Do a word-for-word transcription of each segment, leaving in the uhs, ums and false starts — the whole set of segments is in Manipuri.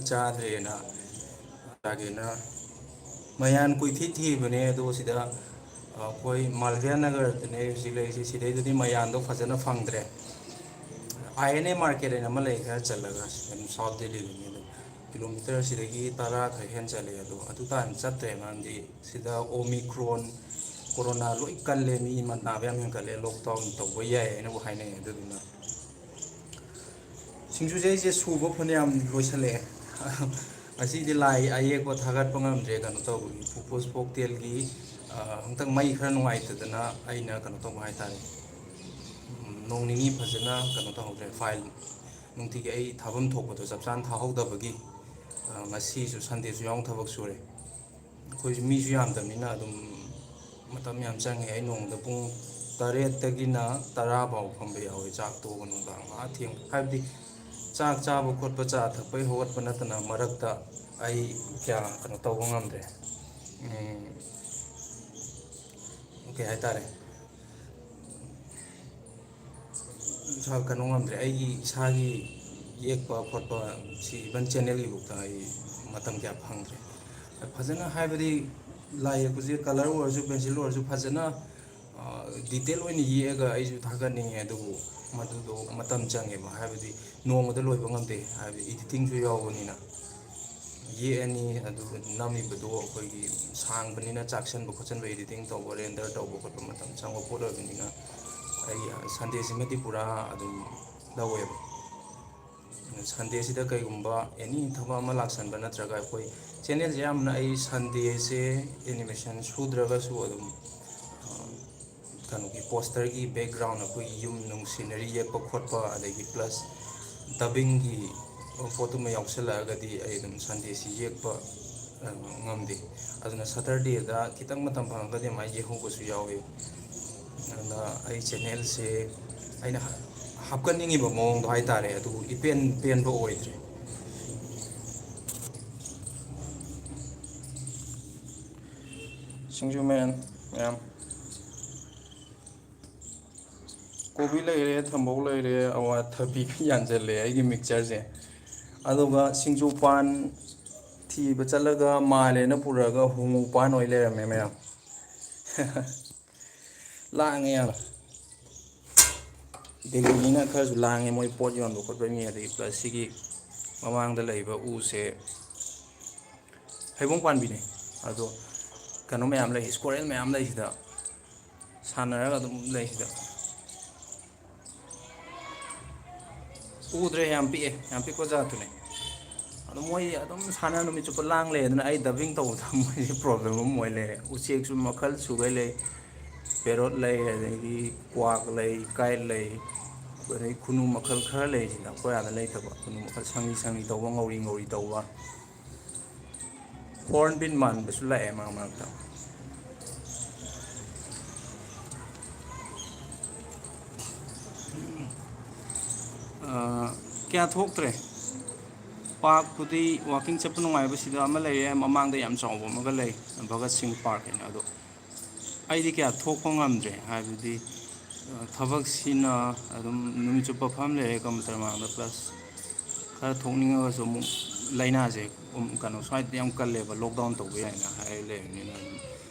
ꯆꯥꯗ꯭ꯔꯦꯅ ꯆꯥꯒꯦꯅ ꯃꯌꯥꯟ ꯀꯨꯏꯊꯤ ꯊꯤꯕꯅꯦ꯫ ꯑꯗꯣ ꯁꯤꯗ ꯑꯩꯈꯣꯏ ꯃꯥꯜꯚꯤꯌꯥ ꯅꯒꯔꯗꯅꯦ ꯍꯧꯖꯤꯛ ꯂꯩꯔꯤꯁꯦ꯫ ꯁꯤꯗꯩꯗꯗꯤ ꯃꯌꯥꯟꯗꯣ ꯐꯖꯅ ꯐꯪꯗ꯭ꯔꯦ꯫ ꯑꯥꯏ ꯑꯦꯟ ꯑꯦ ꯃꯥꯔꯀꯦꯠ ꯍꯥꯏꯅ ꯑꯃ ꯂꯩ, ꯈꯔ ꯆꯠꯂꯒ, ꯑꯗꯨꯝ ꯁꯥꯎꯠ ꯗꯦꯜꯂꯤꯗꯅꯤ꯫ ꯑꯗꯨꯝ ꯀꯤꯂꯣꯃꯤꯇꯔ ꯁꯤꯗꯒꯤ ꯇꯔꯥ ꯈꯔ ꯍꯦꯟ ꯆꯠꯂꯦ꯫ ꯑꯗꯣ ꯑꯗꯨ ꯇꯥꯟꯅ ꯆꯠꯇ꯭ꯔꯦ, ꯃꯔꯝꯗꯤ ꯁꯤꯗ ꯑꯣꯃꯤꯀ꯭ꯔꯣꯟ, ꯀꯣꯔꯣꯅꯥ ꯂꯣꯏ ꯀꯜꯂꯦ, ꯃꯤ ꯅꯥꯕ ꯌꯥꯝ ꯍꯦꯟꯒꯠꯂꯦ, ꯂꯣꯛꯗꯥꯎꯟ ꯇꯧꯕ ꯌꯥꯏ ꯍꯥꯏꯅꯕꯨ ꯍꯥꯏꯅꯩ꯫ ꯑꯗꯨꯗꯨꯅ ꯁꯤꯡꯖꯨꯁꯦ ꯑꯩꯁꯦ ꯁꯨꯕ ꯐꯅꯌꯥꯝ ꯂꯣꯏꯁꯜꯂꯛꯑꯦ꯫ ꯉꯁꯤꯗꯤ ꯂꯥꯏ ꯑꯌꯦꯛꯄ ꯊꯥꯒꯠꯄ ꯉꯝꯗ꯭ꯔꯦ, ꯀꯩꯅꯣ ꯇꯧꯕꯒꯤ, ꯄꯨꯄꯨꯁ ꯐꯣꯛ ꯇꯦꯜꯒꯤ, ꯑ, ꯍꯟꯗꯛ ꯃꯩ ꯈꯔ ꯅꯨꯡꯉꯥꯏꯇꯗꯅ ꯑꯩꯅ ꯀꯩꯅꯣ ꯇꯧꯕ ꯍꯥꯏꯇꯥꯔꯦ꯫ ꯎꯝ, ꯅꯣꯡ ꯅꯤꯅꯤ ꯐꯖꯅ ꯀꯩꯅꯣ ꯇꯧꯍꯧꯗ꯭ꯔꯦ, ꯐꯥꯏꯜ ꯅꯨꯡꯇꯤꯒꯤ ꯑꯩ ꯊꯥꯐꯝ ꯊꯣꯛꯄꯗꯣ ꯆꯞ ꯆꯥꯅ ꯊꯥꯍꯧꯗꯕꯒꯤ, ꯑ, ꯉꯁꯤꯁꯨ ꯁꯟꯗꯦꯁꯨ ꯌꯥꯎꯅ ꯊꯕꯛ ꯁꯨꯔꯦ꯫ ꯑꯩꯈꯣꯏꯁꯨ ꯃꯤꯁꯨ ꯌꯥꯝꯗꯕꯅꯤꯅ ꯑꯗꯨꯝ ꯃꯇꯝ ꯌꯥꯝ ꯆꯪꯉꯦ꯫ ꯑꯩ ꯅꯣꯡꯃꯗ ꯄꯨꯡ ꯇꯔꯦꯠꯇꯒꯤꯅ ꯇꯔꯥ ꯐꯥꯎ ꯐꯝꯕ ꯌꯥꯎꯋꯦ, ꯆꯥꯛ ꯇꯣꯛꯑꯒ ꯅꯨꯡꯗꯥꯡ ꯑꯥ ꯊꯦꯡ, ꯍꯥꯏꯕꯗꯤ ꯆꯥꯛ ꯆꯥꯕ ꯈꯣꯠꯄ, ꯆꯥ ꯊꯛꯄꯩ ꯍꯧꯒꯠꯄ ꯅꯠꯇꯅ ꯃꯔꯛꯇ ꯑꯩ ꯀꯌꯥ ꯀꯩꯅꯣ ꯇꯧꯕ ꯉꯝꯗ꯭ꯔꯦ꯫ ꯎꯝ, ꯀꯩ ꯍꯥꯏꯇꯥꯔꯦ, ꯏꯁꯥ ꯀꯩꯅꯣ ꯉꯝꯗ꯭ꯔꯦ꯫ ꯑꯩꯒꯤ ꯏꯁꯥꯒꯤ ꯌꯦꯛꯄ ꯈꯣꯠꯄ ꯁꯤ ꯏꯚꯟ ꯆꯦꯅꯦꯜꯒꯤꯐꯥꯎꯗ ꯑꯩ ꯃꯇꯝ ꯀꯌꯥ ꯐꯪꯗ꯭ꯔꯦ꯫ ꯐꯖꯅ ꯍꯥꯏꯕꯗꯤ ꯂꯥꯏ ꯌꯦꯛꯄꯁꯦ ꯀꯂꯔ ꯑꯣꯏꯔꯁꯨ ꯄꯦꯟꯁꯤꯜ ꯑꯣꯏꯔꯁꯨ ꯐꯖꯅ, ꯑ, ꯗꯤꯇꯦꯜ ꯑꯣꯏꯅ ꯌꯦꯛꯑꯒ ꯑꯩꯁꯨ ꯊꯥꯒꯠꯅꯤꯡꯉꯦ, ꯑꯗꯨꯕꯨ ꯃꯗꯨꯗꯣ ꯃꯇꯝ ꯆꯪꯉꯦꯕ, ꯍꯥꯏꯕꯗꯤ ꯅꯣꯡꯃꯗ ꯂꯣꯏꯕ ꯉꯝꯗꯦ, ꯍꯥꯏꯕꯗꯤ ꯏꯗꯤꯇꯤꯡꯁꯨ ꯌꯥꯎꯕꯅꯤꯅ꯫ ꯌꯦꯛꯑꯅꯤ, ꯑꯗꯨꯒ ꯅꯝꯃꯤꯕꯗꯣ ꯑꯩꯈꯣꯏꯒꯤ ꯁꯥꯡꯕꯅꯤꯅ ꯆꯥꯛꯁꯟꯕ ꯈꯣꯠꯆꯟꯕ, ꯏꯗꯤꯇꯤꯡ ꯇꯧꯕ, ꯔꯦꯟꯗꯔ ꯇꯧꯕ ꯈꯣꯠꯄ ꯃꯇꯝ ꯆꯪꯕ ꯄꯣꯠ ꯑꯣꯏꯕꯅꯤꯅ ꯑꯩ ꯁꯟꯗꯦꯁꯤꯃꯗꯤ ꯄꯨꯔꯥ ꯑꯗꯨꯝ ꯂꯧꯋꯦꯕ꯫ ꯁꯟꯗꯦꯁꯤꯗ ꯀꯩꯒꯨꯝꯕ ꯑꯦꯅꯤ ꯊꯕꯛ ꯑꯃ ꯂꯥꯛꯁꯟꯕ ꯅꯠꯇ꯭ꯔꯒ ꯑꯩꯈꯣꯏ ꯆꯦꯅꯦꯜꯁꯦ ꯑꯌꯥꯝꯕꯅ ꯑꯩ ꯁꯟꯗꯦꯁꯦ ꯑꯦꯅꯤꯃꯦꯁꯟ ꯁꯨꯗ꯭ꯔꯒꯁꯨ ꯑꯗꯨꯝ, ꯑ, ꯀꯩꯅꯣꯒꯤ ꯄꯣꯁꯇꯔꯒꯤ ꯕꯦꯛꯒ꯭ꯔꯥꯎꯟ, ꯑꯩꯈꯣꯏꯒꯤ ꯌꯨꯝ ꯅꯨꯡ ꯁꯤꯅꯔꯤ ꯌꯦꯛꯄ ꯈꯣꯠꯄ, ꯑꯗꯒꯤ ꯄ꯭ꯂꯁ ꯗꯕꯤꯡꯒꯤ ꯄꯣꯠꯇꯨꯃ ꯌꯥꯎꯁꯜꯂꯛꯑꯒꯗꯤ ꯑꯩ ꯑꯗꯨꯝ ꯁꯟꯗꯦꯁꯤ ꯌꯦꯛꯄ, ꯑ, ꯉꯝꯗꯦ꯫ ꯑꯗꯨꯅ ꯁꯇꯔꯗꯦꯗ ꯈꯤꯇꯪ ꯃꯇꯝ ꯐꯪꯉꯒꯗꯤ ꯑꯗꯨꯃꯥꯏꯅ ꯌꯦꯛꯍꯧꯕꯁꯨ ꯌꯥꯎꯏ꯫ ꯑꯗꯨꯅ ꯑꯩ ꯆꯦꯅꯦꯜꯁꯦ ꯑꯩꯅ ꯍꯥꯞꯀꯠꯅꯤꯡꯉꯤꯕ ꯃꯑꯣꯡꯗꯣ ꯍꯥꯏꯇꯥꯔꯦ, ꯑꯗꯨꯕꯨ ꯏꯄꯦꯟ ꯄꯦꯟꯕ ꯑꯣꯏꯗ꯭ꯔꯦ꯫ ꯁꯤꯡꯖꯨ ꯃꯌꯥꯝ ꯃꯌꯥꯝ꯫ ꯀꯣꯕꯤ ꯂꯩꯔꯦ, ꯊꯝꯕꯧ ꯂꯩꯔꯦ, ꯑꯋꯥꯊꯕꯤ ꯌꯥꯟꯁꯤꯜꯂꯦ ꯑꯩꯒꯤ ꯃꯤꯛꯆꯔꯁꯦ꯫ ꯑꯗꯨꯒ ꯁꯤꯡꯖꯨ ꯄꯥꯟ ꯊꯤꯕ ꯆꯠꯂꯒ ꯃꯥꯜꯂꯦꯅ ꯄꯨꯔꯛꯑꯒ ꯍꯣꯡꯉꯨ ꯄꯥꯟ ꯑꯣꯏ ꯂꯩꯔꯝꯃꯦ ꯃꯌꯥꯝ꯫ ꯂꯥꯡꯉꯦ ꯌꯥꯝ꯫ ꯗꯦꯜꯂꯤꯅꯤꯅ ꯈꯔꯁꯨ ꯂꯥꯡꯉꯦ, ꯃꯣꯏ ꯄꯣꯠ ꯌꯣꯟꯕ ꯈꯣꯠꯄ ꯃꯤ, ꯑꯗꯒꯤ ꯄ꯭ꯂꯁ ꯁꯤꯒꯤ ꯃꯃꯥꯡꯗ ꯂꯩꯕ ꯎꯁꯦ ꯍꯩꯕꯣꯡ ꯄꯥꯝꯕꯤꯅꯦ꯫ ꯑꯗꯣ ꯀꯩꯅꯣ ꯃꯌꯥꯝ ꯂꯩ, ꯁ꯭ꯀꯣꯔꯦꯜ ꯃꯌꯥꯝ ꯂꯩ ꯁꯤꯗ, ꯁꯥꯟꯅꯔꯒ ꯑꯗꯨꯝ ꯂꯩ ꯁꯤꯗ꯫ ꯎꯗ꯭ꯔꯦ, ꯌꯥꯝ ꯄꯤꯛꯑꯦ, ꯌꯥꯝ ꯄꯤꯛꯄ ꯖꯥꯠꯇꯨꯅꯦ꯫ ꯑꯗꯣ ꯃꯣꯏ ꯑꯗꯨꯝ ꯁꯥꯟꯅ ꯅꯨꯃꯤꯠ ꯆꯨꯞꯄ ꯂꯥꯡ ꯂꯩ, ꯑꯗꯨꯅ ꯑꯩ ꯗꯕꯤꯡ ꯇꯧꯕꯗ ꯃꯣꯏꯁꯦ ꯄ꯭ꯔꯣꯕ꯭ꯂꯦꯝ ꯑꯃ ꯑꯣꯏ ꯂꯩꯔꯦ꯫ ꯎꯆꯦꯛꯁꯨ ꯃꯈꯜ ꯁꯨꯒꯩ ꯂꯩ, ꯄꯦꯔꯣꯠ ꯂꯩ, ꯑꯗꯒꯤ ꯀ꯭ꯋꯥꯛ ꯂꯩ, ꯀꯥꯏꯠ ꯂꯩ, ꯑꯗꯩ ꯈꯨꯅꯨ ꯃꯈꯜ ꯈꯔ ꯂꯩ ꯁꯤꯗ, ꯑꯩꯈꯣꯏ ꯑꯥꯗ ꯂꯩꯇꯕ ꯈꯨꯅꯨ ꯃꯈꯜ, ꯁꯪꯂꯤ ꯁꯪꯂꯤ ꯇꯧꯕ, ꯉꯧꯔꯤ ꯉꯧꯔꯤ ꯇꯧꯕ꯫ ꯍꯣꯔꯟꯕꯤꯜ ꯃꯥꯟꯕꯁꯨ ꯂꯥꯛꯑꯦ ꯃꯔꯛ ꯃꯔꯛꯇ꯫ ꯑ, ꯀꯌꯥ ꯊꯣꯛꯇ꯭ꯔꯦ꯫ ꯄꯥꯔꯛꯄꯨꯗꯤ ꯋꯥꯀꯤꯡ ꯆꯠꯄ ꯅꯨꯡꯉꯥꯏꯕꯁꯤꯗ ꯑꯃ ꯂꯩꯔꯦ, ꯃꯃꯥꯡꯗ ꯌꯥꯝ ꯆꯥꯎꯕ ꯑꯃꯒ ꯂꯩ, ꯚꯒꯠ ꯁꯤꯡ ꯄꯥꯔꯛ ꯍꯥꯏꯅ꯫ ꯑꯗꯣ ꯑꯩꯗꯤ ꯀꯌꯥ ꯊꯣꯛꯄ ꯉꯝꯗ꯭ꯔꯦ, ꯍꯥꯏꯕꯗꯤ, ꯑ, ꯊꯕꯛꯁꯤꯅ ꯑꯗꯨꯝ ꯅꯨꯃꯤꯠ ꯆꯨꯞꯄ ꯐꯝ ꯂꯩꯔꯦ ꯀꯝꯄ꯭ꯌꯨꯇꯔ ꯃꯃꯥꯡꯗ, ꯄ꯭ꯂꯁ ꯈꯔ ꯊꯣꯛꯅꯤꯡꯉꯒꯁꯨ ꯑꯃꯨꯛ ꯂꯥꯏꯅꯥꯁꯦ, ꯎꯝ, ꯀꯩꯅꯣ, ꯁ꯭ꯋꯥꯏꯗꯗꯤ ꯌꯥꯝ ꯀꯜꯂꯦꯕ, ꯂꯣꯛꯗꯥꯎꯟ ꯇꯧꯕ ꯌꯥꯏꯅ ꯍꯥꯏꯔ ꯂꯩꯕꯅꯤꯅ ꯑꯗꯨꯝ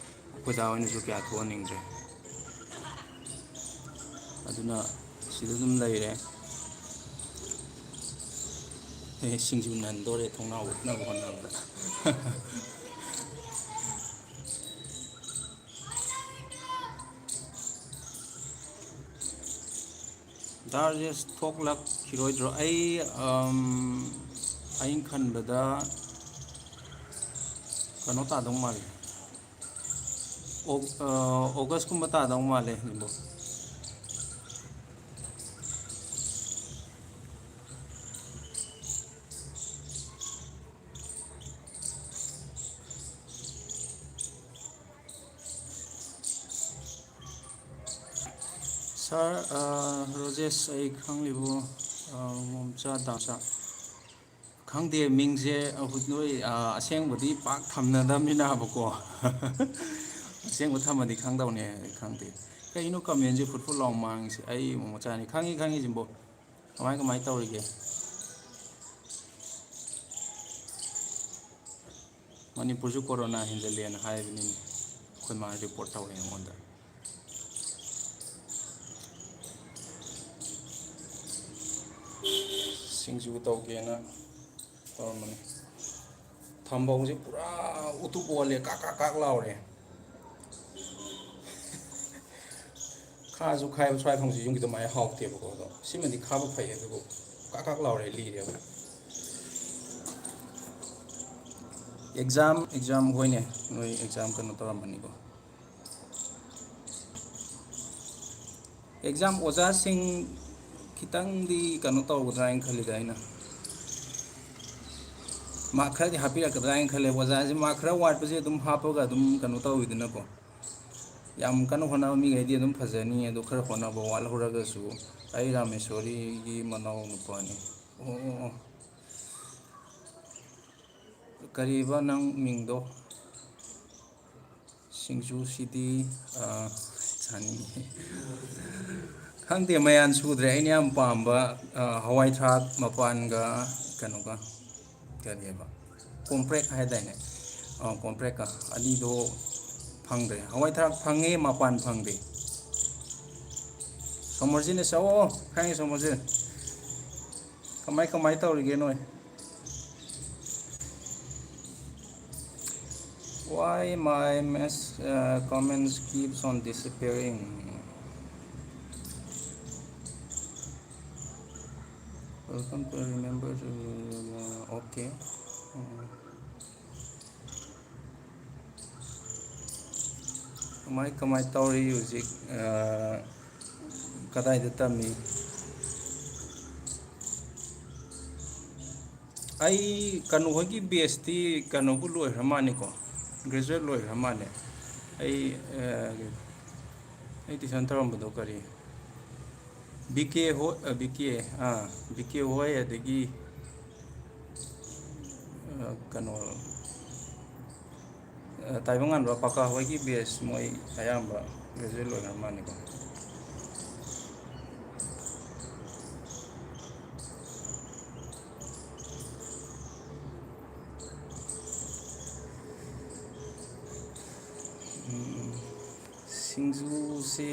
ꯑꯩꯈꯣꯏ ꯗꯥ ꯍꯣꯏꯅꯁꯨ ꯀꯌꯥ ꯊꯣꯛꯍꯟꯅꯤꯡꯗ꯭ꯔꯦ꯫ ꯑꯗꯨꯅ ꯁꯤꯗ ꯑꯗꯨꯝ ꯂꯩꯔꯦ꯫ ꯑꯦ, ꯁꯤꯡꯖꯨ ꯅꯟꯗꯣꯔꯦ ꯊꯣꯡꯅꯥꯎ ꯎꯠꯅꯕ ꯍꯣꯠꯅꯕꯗ꯫ ꯗꯥ ꯔꯥꯖꯦꯁ ꯊꯣꯛꯂꯛꯈꯤꯔꯣꯏꯗ꯭ꯔꯣ? ꯑꯩ, ꯑꯝ, ꯑꯩꯅ ꯈꯟꯕꯗ ꯀꯩꯅꯣ ꯇꯥꯗꯧ ꯃꯥꯜꯂꯤ꯫ ꯑꯣ-, ꯑ, ꯑꯣꯒꯁꯀꯨꯝꯕ ꯇꯥꯗꯧ ꯃꯥꯜꯂꯦ, ꯖꯤꯝꯕꯣ꯫ ꯁꯥꯔ, ꯑ, ꯔꯣꯖꯦꯁ, ꯑꯩ ꯈꯪꯂꯤꯕꯣ? ꯑ, ꯃꯣꯝꯆꯥ, ꯗꯥꯝꯆꯥ꯫ ꯈꯪꯗꯦ, ꯃꯤꯡꯁꯦ, ꯑ, ꯍꯧꯖꯤꯛ ꯅꯣꯏ, ꯑ, ꯑꯁꯦꯡꯕꯗꯤ ꯄꯥꯛ ꯊꯝꯅꯗꯕꯅꯤꯅꯕꯀꯣ꯫ ꯑꯁꯦꯡꯕ ꯊꯝꯃꯗꯤ ꯈꯪꯗꯧꯅꯦ, ꯈꯪꯗꯦ꯫ ꯀꯩꯅꯣ ꯀꯃꯦꯟꯁꯦ ꯐꯨꯠ ꯐꯨꯠ ꯂꯥꯎ ꯃꯥꯡꯉꯤꯁꯦ? ꯑꯩ ꯃꯣꯃꯣꯆꯥꯅꯤ꯫ ꯈꯪꯉꯤ, ꯈꯪꯉꯤ, ꯖꯤꯝꯕꯣ꯫ ꯀꯃꯥꯏ, ꯀꯃꯥꯏ ꯇꯧꯔꯤꯒꯦ? ꯃꯅꯤꯄꯨꯔꯁꯨ ꯀꯣꯔꯣꯅꯥ ꯍꯦꯟꯖꯜꯂꯦꯅ ꯍꯥꯏꯕꯅꯤꯅꯦ, ꯑꯩꯈꯣꯏ ꯃꯥꯅ ꯔꯤꯄꯣꯔꯠ ꯇꯧꯔꯛꯑꯦ ꯑꯩꯉꯣꯟꯗ꯫ ꯁꯤꯡꯖꯨ ꯇꯧꯒꯦꯅ ꯇꯧꯔꯝꯕꯅꯤ꯫ ꯊꯝꯕꯧꯁꯦ ꯄꯨꯔꯥ ꯎꯇꯨꯞ ꯑꯣꯜꯂꯦ, ꯀꯥꯛ ꯀꯥꯛ ꯀꯥꯛ ꯂꯥꯎꯔꯦ꯫ ꯈꯥꯁꯨ ꯈꯥꯏꯕ ꯁ꯭ꯋꯥꯏ ꯐꯪꯁꯤ ꯌꯨꯝꯒꯤ ꯑꯗꯨꯃꯥꯏꯅ ꯍꯥꯎꯇꯦꯕꯀꯣ꯫ ꯑꯗꯣ ꯁꯤꯃꯗꯤ ꯈꯥꯕ ꯐꯩ, ꯑꯗꯨꯕꯨ ꯀꯥꯛ ꯀꯥꯛ ꯂꯥꯎꯔꯦ, ꯂꯤꯔꯦꯕ꯫ ꯑꯦꯛꯖꯥꯝ, ꯑꯦꯛꯖꯥꯝ, ꯍꯣꯏꯅꯦ, ꯅꯣꯏ ꯑꯦꯛꯖꯥꯝ ꯀꯩꯅꯣ ꯇꯧꯔꯝꯃꯅꯤꯀꯣ꯫ ꯑꯦꯛꯖꯥꯝ ꯑꯣꯖꯥꯁꯤꯡ ꯈꯤꯇꯪꯗꯤ ꯀꯩꯅꯣ ꯇꯧꯒꯗ꯭ꯔꯥ ꯍꯥꯏꯅ ꯈꯜꯂꯤꯗ ꯑꯩꯅ꯫ ꯃꯥꯔꯛ ꯈꯔꯗꯤ ꯍꯥꯞꯄꯤꯔꯛꯀꯗ꯭ꯔꯥ ꯍꯥꯏꯅ ꯈꯜꯂꯦ꯫ ꯑꯣꯖꯥꯁꯦ ꯃꯥꯔꯛ ꯈꯔ ꯋꯥꯠꯄꯁꯦ ꯑꯗꯨꯝ ꯍꯥꯞꯄꯒ ꯑꯗꯨꯝ ꯀꯩꯅꯣ ꯇꯧꯋꯤꯗꯅꯀꯣ꯫ ꯌꯥꯝ ꯀꯟꯅ ꯍꯣꯠꯅꯕ ꯃꯤꯈꯩꯗꯤ ꯑꯗꯨꯝ ꯐꯖꯅꯤ, ꯑꯗꯣ ꯈꯔ ꯍꯣꯠꯅꯕ ꯋꯥꯠꯍꯧꯔꯒꯁꯨ꯫ ꯑꯩ ꯔꯥꯃꯦꯁꯣꯔꯤꯒꯤ ꯃꯅꯥꯎ ꯅꯨꯄꯥꯅꯤ꯫ ꯑꯣ, ꯑꯣ, ꯑꯣ꯫ ꯀꯔꯤꯕ ꯅꯪ ꯃꯤꯡꯗꯣ? ꯁꯤꯡꯖꯨꯁꯤꯗꯤ, ꯑ, ꯆꯥꯅꯤꯡꯉꯤ꯫ ꯈꯪꯗꯦ, ꯃꯌꯥꯟ ꯁꯨꯗ꯭ꯔꯦ꯫ ꯑꯩꯅ ꯌꯥꯝ ꯄꯥꯝꯕ, ꯑ, ꯍꯋꯥꯏ ꯊ꯭ꯔꯥꯛ ꯃꯄꯥꯟꯒ ꯀꯩꯅꯣꯒ, ꯀꯔꯤꯑꯕ, ꯀꯣꯝꯄ꯭ꯔꯦꯛ ꯍꯥꯏꯗꯥꯏꯅꯦ? ꯑ, ꯀꯣꯝꯄ꯭ꯔꯦꯛꯀ ꯑꯅꯤꯗꯣ ꯐꯪꯗ꯭ꯔꯦ꯫ ꯍꯋꯥꯏ ꯊ꯭ꯔꯥꯛ ꯐꯪꯉꯦ, ꯃꯄꯥꯟ ꯐꯪꯗꯦ꯫ ꯁꯣꯃꯣꯔꯖꯤꯠꯅ ꯆꯥ-, ꯑꯣ, ꯈꯪꯉꯦ ꯁꯣꯃꯣꯔꯖꯤꯠ꯫ ꯀꯃꯥꯏ, ꯀꯃꯥꯏ ꯇꯧꯔꯤꯒꯦ ꯅꯣꯏ? Why my mess-, uh, comments keeps on disappearing? Welcome to remember, uh, okay. ꯎꯝ꯫ ꯀꯃꯥꯏ, ꯀꯃꯥꯏ ꯇꯧꯔꯤ ꯍꯧꯖꯤꯛ? ꯑ, ꯀꯗꯥꯏꯗ ꯇꯝꯃꯤ? ꯑꯩ ꯀꯩꯅꯣ ꯍꯣꯏꯒꯤ batch ꯇꯤ ꯀꯩꯅꯣꯕꯨ ꯂꯣꯏꯈ꯭ꯔ ꯃꯥꯜꯂꯦꯀꯣ, graduate ꯂꯣꯏꯈ꯭ꯔ ꯃꯥꯜꯂꯦ꯫ ꯑꯩ, ꯑ, ꯑꯩ tuition ꯇꯧꯔꯝꯕꯗꯣ ꯀꯔꯤ, ꯕꯤ ꯀꯦ ꯍꯣꯏ, ꯑ, ꯕꯤ ꯀꯦ, ꯑꯥ, ꯕꯤ ꯀꯦ ꯍꯣꯏ, ꯑꯗꯒꯤ, ꯑ, ꯀꯩꯅꯣ, ꯑ, ꯇꯥꯏꯕꯪꯉꯥꯟꯕ ꯄꯀꯥ ꯍꯣꯏꯒꯤ batch ꯃꯣꯏ ꯑꯌꯥꯝꯕ graduate ꯂꯣꯏꯅꯔ ꯃꯥꯜꯂꯦꯀꯣ꯫ ꯁꯤꯡꯖꯨꯁꯤ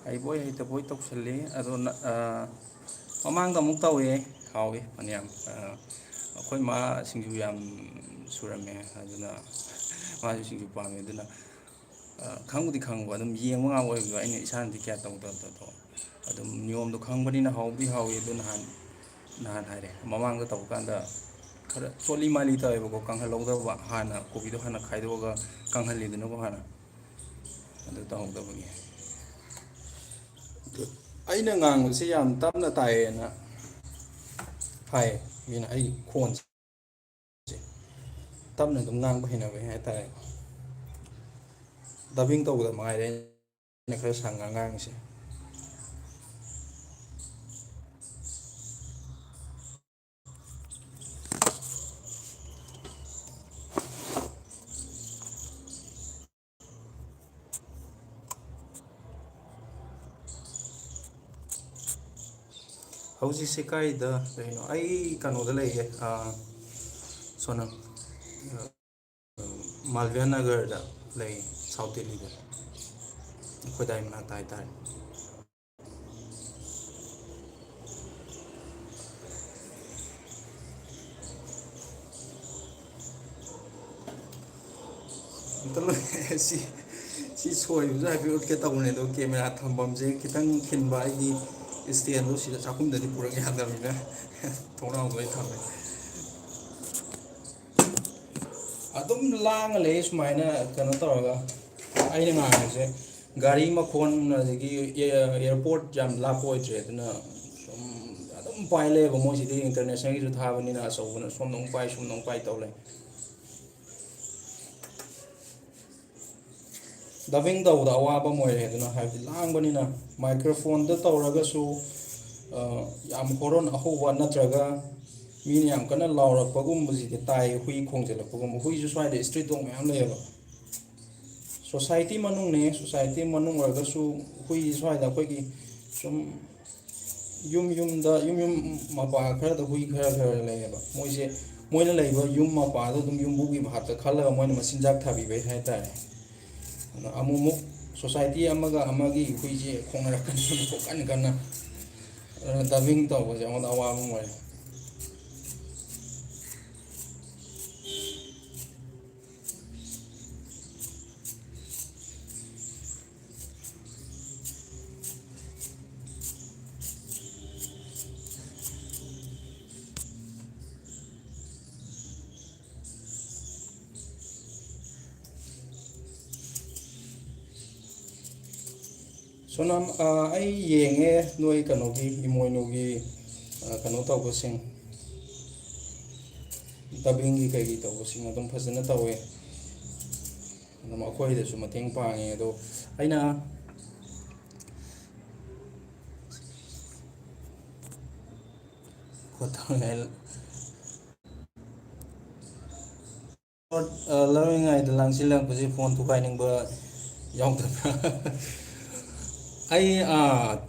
ꯍꯩꯕꯣꯏ ꯍꯩꯇꯕꯣꯏ ꯇꯧꯁꯜꯂꯤ꯫ ꯑꯗꯣ ꯅ-, ꯑ, ꯃꯃꯥꯡꯗ ꯑꯃꯨꯛ ꯇꯧꯋꯦ, ꯍꯥꯎꯋꯤ ꯐꯅꯌꯥꯝ꯫ ꯑ, ꯑꯩꯈꯣꯏ ꯃꯥ ꯁꯤꯡꯖꯨ ꯌꯥꯝ ꯁꯨꯔꯝꯃꯦ, ꯑꯗꯨꯅ ꯃꯥꯁꯨ ꯁꯤꯡꯖꯨ ꯄꯥꯝꯃꯦ꯫ ꯑꯗꯨꯅ, ꯑ, ꯈꯪꯕꯨꯗꯤ ꯈꯪꯕ, ꯑꯗꯨꯝ ꯌꯦꯡꯕ ꯉꯥꯛ ꯑꯣꯏꯕꯗꯣ, ꯑꯩꯅ ꯏꯁꯥꯅꯗꯤ ꯀꯌꯥ ꯇꯧꯗꯕꯗꯣ꯫ ꯑꯗꯨꯝ ꯅꯤꯌꯣꯝꯗꯣ ꯈꯪꯕꯅꯤꯅ ꯍꯥꯎꯕꯨꯗꯤ ꯍꯥꯎꯋꯤ꯫ ꯑꯗꯨ ꯅꯍꯥꯟ, ꯅꯍꯥꯟ ꯍꯥꯏꯔꯦ, ꯃꯃꯥꯡꯗ ꯇꯧꯕ ꯀꯥꯟꯗ ꯈꯔ ꯆꯣꯠꯂꯤ ꯃꯥꯜꯂꯤ ꯇꯧꯋꯦꯕꯀꯣ, ꯀꯪꯍꯜꯍꯧꯗꯕ꯫ ꯍꯥꯟꯅ ꯀꯣꯕꯤꯗꯣ ꯍꯥꯟꯅ ꯈꯥꯏꯗꯣꯛꯑꯒ ꯀꯪꯍꯜꯂꯤꯗꯅꯀꯣ ꯍꯥꯟꯅ, ꯑꯗꯨ ꯇꯧꯍꯧꯗꯕꯒꯤ꯫ ꯑꯩꯅ ꯉꯥꯡꯕꯁꯤ ꯌꯥꯝ ꯇꯞꯅ ꯇꯥꯏꯌꯦꯅ ꯍꯥꯏ ꯃꯤꯅ꯫ ꯑꯩ ꯈꯣꯟꯁꯦ ꯇꯞꯅ ꯑꯗꯨꯝ ꯉꯥꯡꯕ ꯍꯩꯅꯕꯩ ꯍꯥꯏꯇꯥꯔꯦ꯫ ꯗꯕꯤꯡ ꯇꯧꯕꯗ ꯃꯉꯥꯏꯔꯦ ꯑꯩꯅ ꯈꯔ ꯁꯪꯉ ꯉꯥꯡꯉꯤꯁꯦ꯫ ꯍꯧꯖꯤꯛꯁꯦ ꯀꯥꯏꯗ ꯂꯩꯅꯣ? ꯑꯩ ꯀꯩꯅꯣꯗ ꯂꯩꯌꯦ, ꯑꯥ, ꯁꯣꯅꯝ, ꯑꯥ, ꯃꯥꯜꯕꯤꯌꯥ ꯅꯒꯔꯗ ꯂꯩ, ꯁꯥꯎꯠ ꯗꯦꯜꯂꯤꯗ, ꯑꯩꯈꯣꯏꯗꯥꯏ ꯃꯅꯥꯛꯇ ꯍꯥꯏꯇꯥꯔꯦ꯫ ꯑꯝꯇ ꯂꯣꯏ-, ꯁꯤ, ꯁꯤ ꯁꯣꯏꯕꯁꯨ ꯍꯥꯏꯐꯦꯠ ꯎꯠꯀꯦ ꯇꯧꯕꯅꯦ, ꯑꯗꯣ ꯀꯦꯃꯦꯔꯥ ꯊꯝꯐꯝꯁꯦ ꯈꯤꯇꯪ ꯈꯤꯟꯕ, ꯑꯩꯒꯤ ꯏꯁꯇꯦꯟꯗꯣ ꯁꯤꯗ ꯆꯥꯛꯈꯨꯝꯗꯗꯤ ꯄꯨꯔꯛ ꯌꯥꯗꯕꯅꯤꯅ ꯊꯣꯡꯅꯥꯎꯗ ꯑꯣꯏꯅ ꯊꯝꯃꯦ꯫ ꯑꯗꯨꯝ ꯂꯥꯡꯉ ꯂꯩ ꯁꯨꯃꯥꯏꯅ ꯀꯩꯅꯣ ꯇꯧꯔꯒ꯫ ꯑꯩꯅ ꯉꯥꯡꯕꯁꯦ ꯒꯥꯔꯤ ꯃꯈꯣꯟ, ꯑꯗꯒꯤ ꯑꯦ-, ꯑꯦꯌꯥꯔꯄꯣꯔꯠ ꯌꯥꯝ ꯂꯥꯞꯄ ꯑꯣꯏꯗ꯭ꯔꯦ, ꯑꯗꯨꯅ ꯁꯨꯝ ꯑꯗꯨꯝ ꯄꯥꯏ ꯂꯩꯌꯦꯕ꯫ ꯃꯣꯏꯁꯤꯗꯤ ꯏꯟꯇꯔꯅꯦꯁꯅꯦꯜꯒꯤꯁꯨ ꯊꯥꯕꯅꯤꯅ ꯑꯆꯧꯕꯅ ꯁꯣꯝꯗ ꯑꯃꯨꯛ ꯄꯥꯏ, ꯁꯣꯝꯗ ꯑꯃꯨꯛ ꯄꯥꯏ ꯇꯧ ꯂꯩ꯫ ꯗꯕꯤꯡ ꯇꯧꯕꯗ ꯑꯋꯥꯕ ꯑꯃ ꯑꯣꯏꯔꯦ꯫ ꯑꯗꯨꯅ ꯍꯥꯏꯕꯗꯤ ꯂꯥꯡꯕꯅꯤꯅ ꯃꯥꯏꯀ꯭ꯔꯣꯐꯣꯟꯗ ꯇꯧꯔꯒꯁꯨ, ꯑ, ꯌꯥꯝ ꯍꯣꯔꯣꯟ ꯑꯍꯧꯕ ꯅꯠꯇ꯭ꯔꯒ ꯃꯤꯅ ꯌꯥꯝ ꯀꯟꯅ ꯂꯥꯎꯔꯛꯄꯒꯨꯝꯕꯁꯤꯗꯤ ꯇꯥꯏ, ꯍꯨꯏ ꯈꯣꯡꯖꯤꯜꯂꯛꯄꯒꯨꯝꯕ꯫ ꯍꯨꯏꯁꯨ ꯁ꯭ꯋꯥꯏꯗ ꯁ꯭ꯇ꯭ꯔꯤꯠ ꯗꯣꯛ ꯃꯌꯥꯝ ꯂꯩꯌꯦꯕ꯫ ꯁꯣꯁꯥꯏꯇꯤ ꯃꯅꯨꯡꯅꯦ, ꯁꯣꯁꯥꯏꯇꯤ ꯃꯅꯨꯡ ꯑꯣꯏꯔꯒꯁꯨ ꯍꯨꯏ ꯁ꯭ꯋꯥꯏꯗ ꯑꯩꯈꯣꯏꯒꯤ ꯁꯨꯝ ꯌꯨꯝ ꯌꯨꯝꯗ, ꯌꯨꯝ ꯌꯨꯝ ꯃꯄꯥ ꯈꯔꯗ ꯍꯨꯏ ꯈꯔ ꯈꯔ ꯂꯩꯌꯦꯕ꯫ ꯃꯣꯏꯁꯦ, ꯃꯣꯏꯅ ꯂꯩꯕ ꯌꯨꯝ ꯃꯄꯥꯗꯣ ꯑꯗꯨꯝ ꯌꯨꯝꯕꯨꯒꯤ ꯚꯥꯞꯇ ꯈꯜꯂꯒ ꯃꯣꯏꯅ ꯃꯆꯤꯟꯖꯥꯛ ꯊꯥꯕꯤꯕꯩ ꯍꯥꯏꯇꯥꯔꯦ꯫ ꯑꯗꯣ ꯑꯃꯨꯛ ꯑꯃꯨꯛ society ꯑꯃꯒ ꯑꯃꯒꯤ ꯍꯨꯏꯁꯦ ꯈꯣꯡꯅꯔꯛꯀꯅꯤ ꯀꯟꯅ ꯀꯟꯅ꯫ ꯑꯗꯨꯅ dubbing ꯇꯧꯕꯁꯦ ꯑꯩꯉꯣꯟꯗ ꯑꯋꯥꯕ ꯑꯃ ꯑꯣꯏꯔꯦ꯫ ꯁꯣꯅꯥꯝ, ꯑ, ꯑꯩ ꯌꯦꯡꯉꯦ ꯅꯣꯏ ꯀꯩꯅꯣꯒꯤ, ꯏꯃꯣꯏꯅꯨꯒꯤ, ꯑ, ꯀꯩꯅꯣ ꯇꯧꯕꯁꯤꯡ, dubbingꯒꯤ ꯀꯩꯒꯤ ꯇꯧꯕꯁꯤꯡ ꯑꯗꯨꯝ ꯐꯖꯅ ꯇꯧꯋꯦ꯫ ꯑꯗꯨꯝ ꯑꯩꯈꯣꯏꯗꯁꯨ ꯃꯇꯦꯡ ꯄꯥꯡꯉꯦ꯫ ꯑꯗꯣ ꯑꯩꯅ ꯈꯣꯠꯇꯧꯅꯦ꯫ ꯑ, ꯂꯧꯔꯤꯉꯩꯗ ꯂꯥꯡꯁꯤꯜꯂꯛꯄꯁꯦ ꯐꯣꯟ ꯊꯨꯒꯥꯏꯅꯤꯡꯕ ꯌꯥꯎꯗꯕ꯭ꯔꯥ? ꯑꯩ, ꯑ,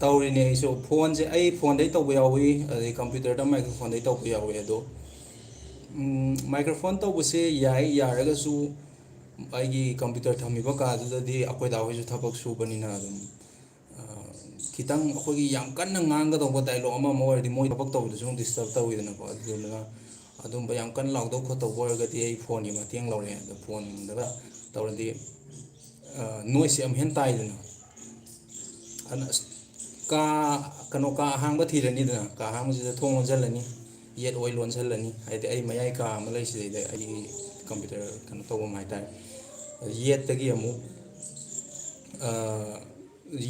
ꯇꯧꯔꯤꯅꯦ ꯑꯩꯁꯨ꯫ ꯐꯣꯟꯁꯦ ꯑꯩ ꯐꯣꯟꯗꯩ ꯇꯧꯕ ꯌꯥꯎꯏ, ꯑꯗꯩ computerꯗ microphoneꯗꯩ ꯇꯧꯕ ꯌꯥꯎꯏ꯫ ꯑꯗꯣ, ꯎꯝ, microphone ꯇꯧꯕꯁꯦ ꯌꯥꯏ, ꯌꯥꯔꯒꯁꯨ ꯑꯩꯒꯤ computer ꯊꯝꯃꯤꯕ ꯀꯥꯗꯨꯗꯗꯤ ꯑꯩꯈꯣꯏ ꯗꯥ ꯍꯣꯏꯁꯨ ꯊꯕꯛ ꯁꯨꯕꯅꯤꯅ ꯑꯗꯨꯝ, ꯑ, ꯈꯤꯇꯪ ꯑꯩꯈꯣꯏꯒꯤ ꯌꯥꯝ ꯀꯟꯅ ꯉꯥꯡꯒꯗꯧꯕ dialogue ꯑꯃ ꯑꯃ ꯑꯣꯏꯔꯗꯤ ꯃꯣꯏ ꯊꯕꯛ ꯇꯧꯕꯗꯁꯨ ꯑꯃꯨꯛ disturb ꯇꯧꯋꯤꯗꯅꯀꯣ꯫ ꯑꯗꯨꯗꯨꯅ ꯑꯗꯨꯝꯕ ꯌꯥꯝ ꯀꯟꯅ ꯂꯥꯎꯗꯧ ꯈꯣꯠꯇꯧꯕ ꯑꯣꯏꯔꯒꯗꯤ ꯑꯩ ꯐꯣꯟꯒꯤ ꯃꯇꯦꯡ ꯂꯧꯔꯦ꯫ ꯑꯗꯣ ꯐꯣꯟꯗꯒ ꯇꯧꯔꯗꯤ, ꯑ, noiseꯁꯦ ꯑꯃꯨꯛ ꯍꯦꯟꯅ ꯇꯥꯏꯗꯅ꯫ ꯑꯗꯨꯅ ꯑꯁ, ꯀꯥ, ꯀꯩꯅꯣ, ꯀꯥ ꯑꯍꯥꯡꯕ ꯊꯤꯔꯅꯤꯗꯅ, ꯀꯥ ꯑꯍꯥꯡꯕꯁꯤꯗ ꯊꯣꯡ ꯂꯣꯟꯁꯤꯜꯂꯅꯤ, ꯌꯦꯠ ꯑꯣꯏ ꯂꯣꯟꯁꯤꯜꯂꯅꯤ꯫ ꯍꯥꯏꯗꯤ ꯑꯩ ꯃꯌꯥꯏ ꯀꯥ ꯑꯃ ꯂꯩꯁꯤꯗꯩꯗ ꯑꯩꯒꯤ computer ꯀꯩꯅꯣ ꯇꯧꯐꯝ ꯍꯥꯏꯇꯥꯔꯦ꯫ ꯌꯦꯠꯇꯒꯤ ꯑꯃꯨꯛ, ꯑ,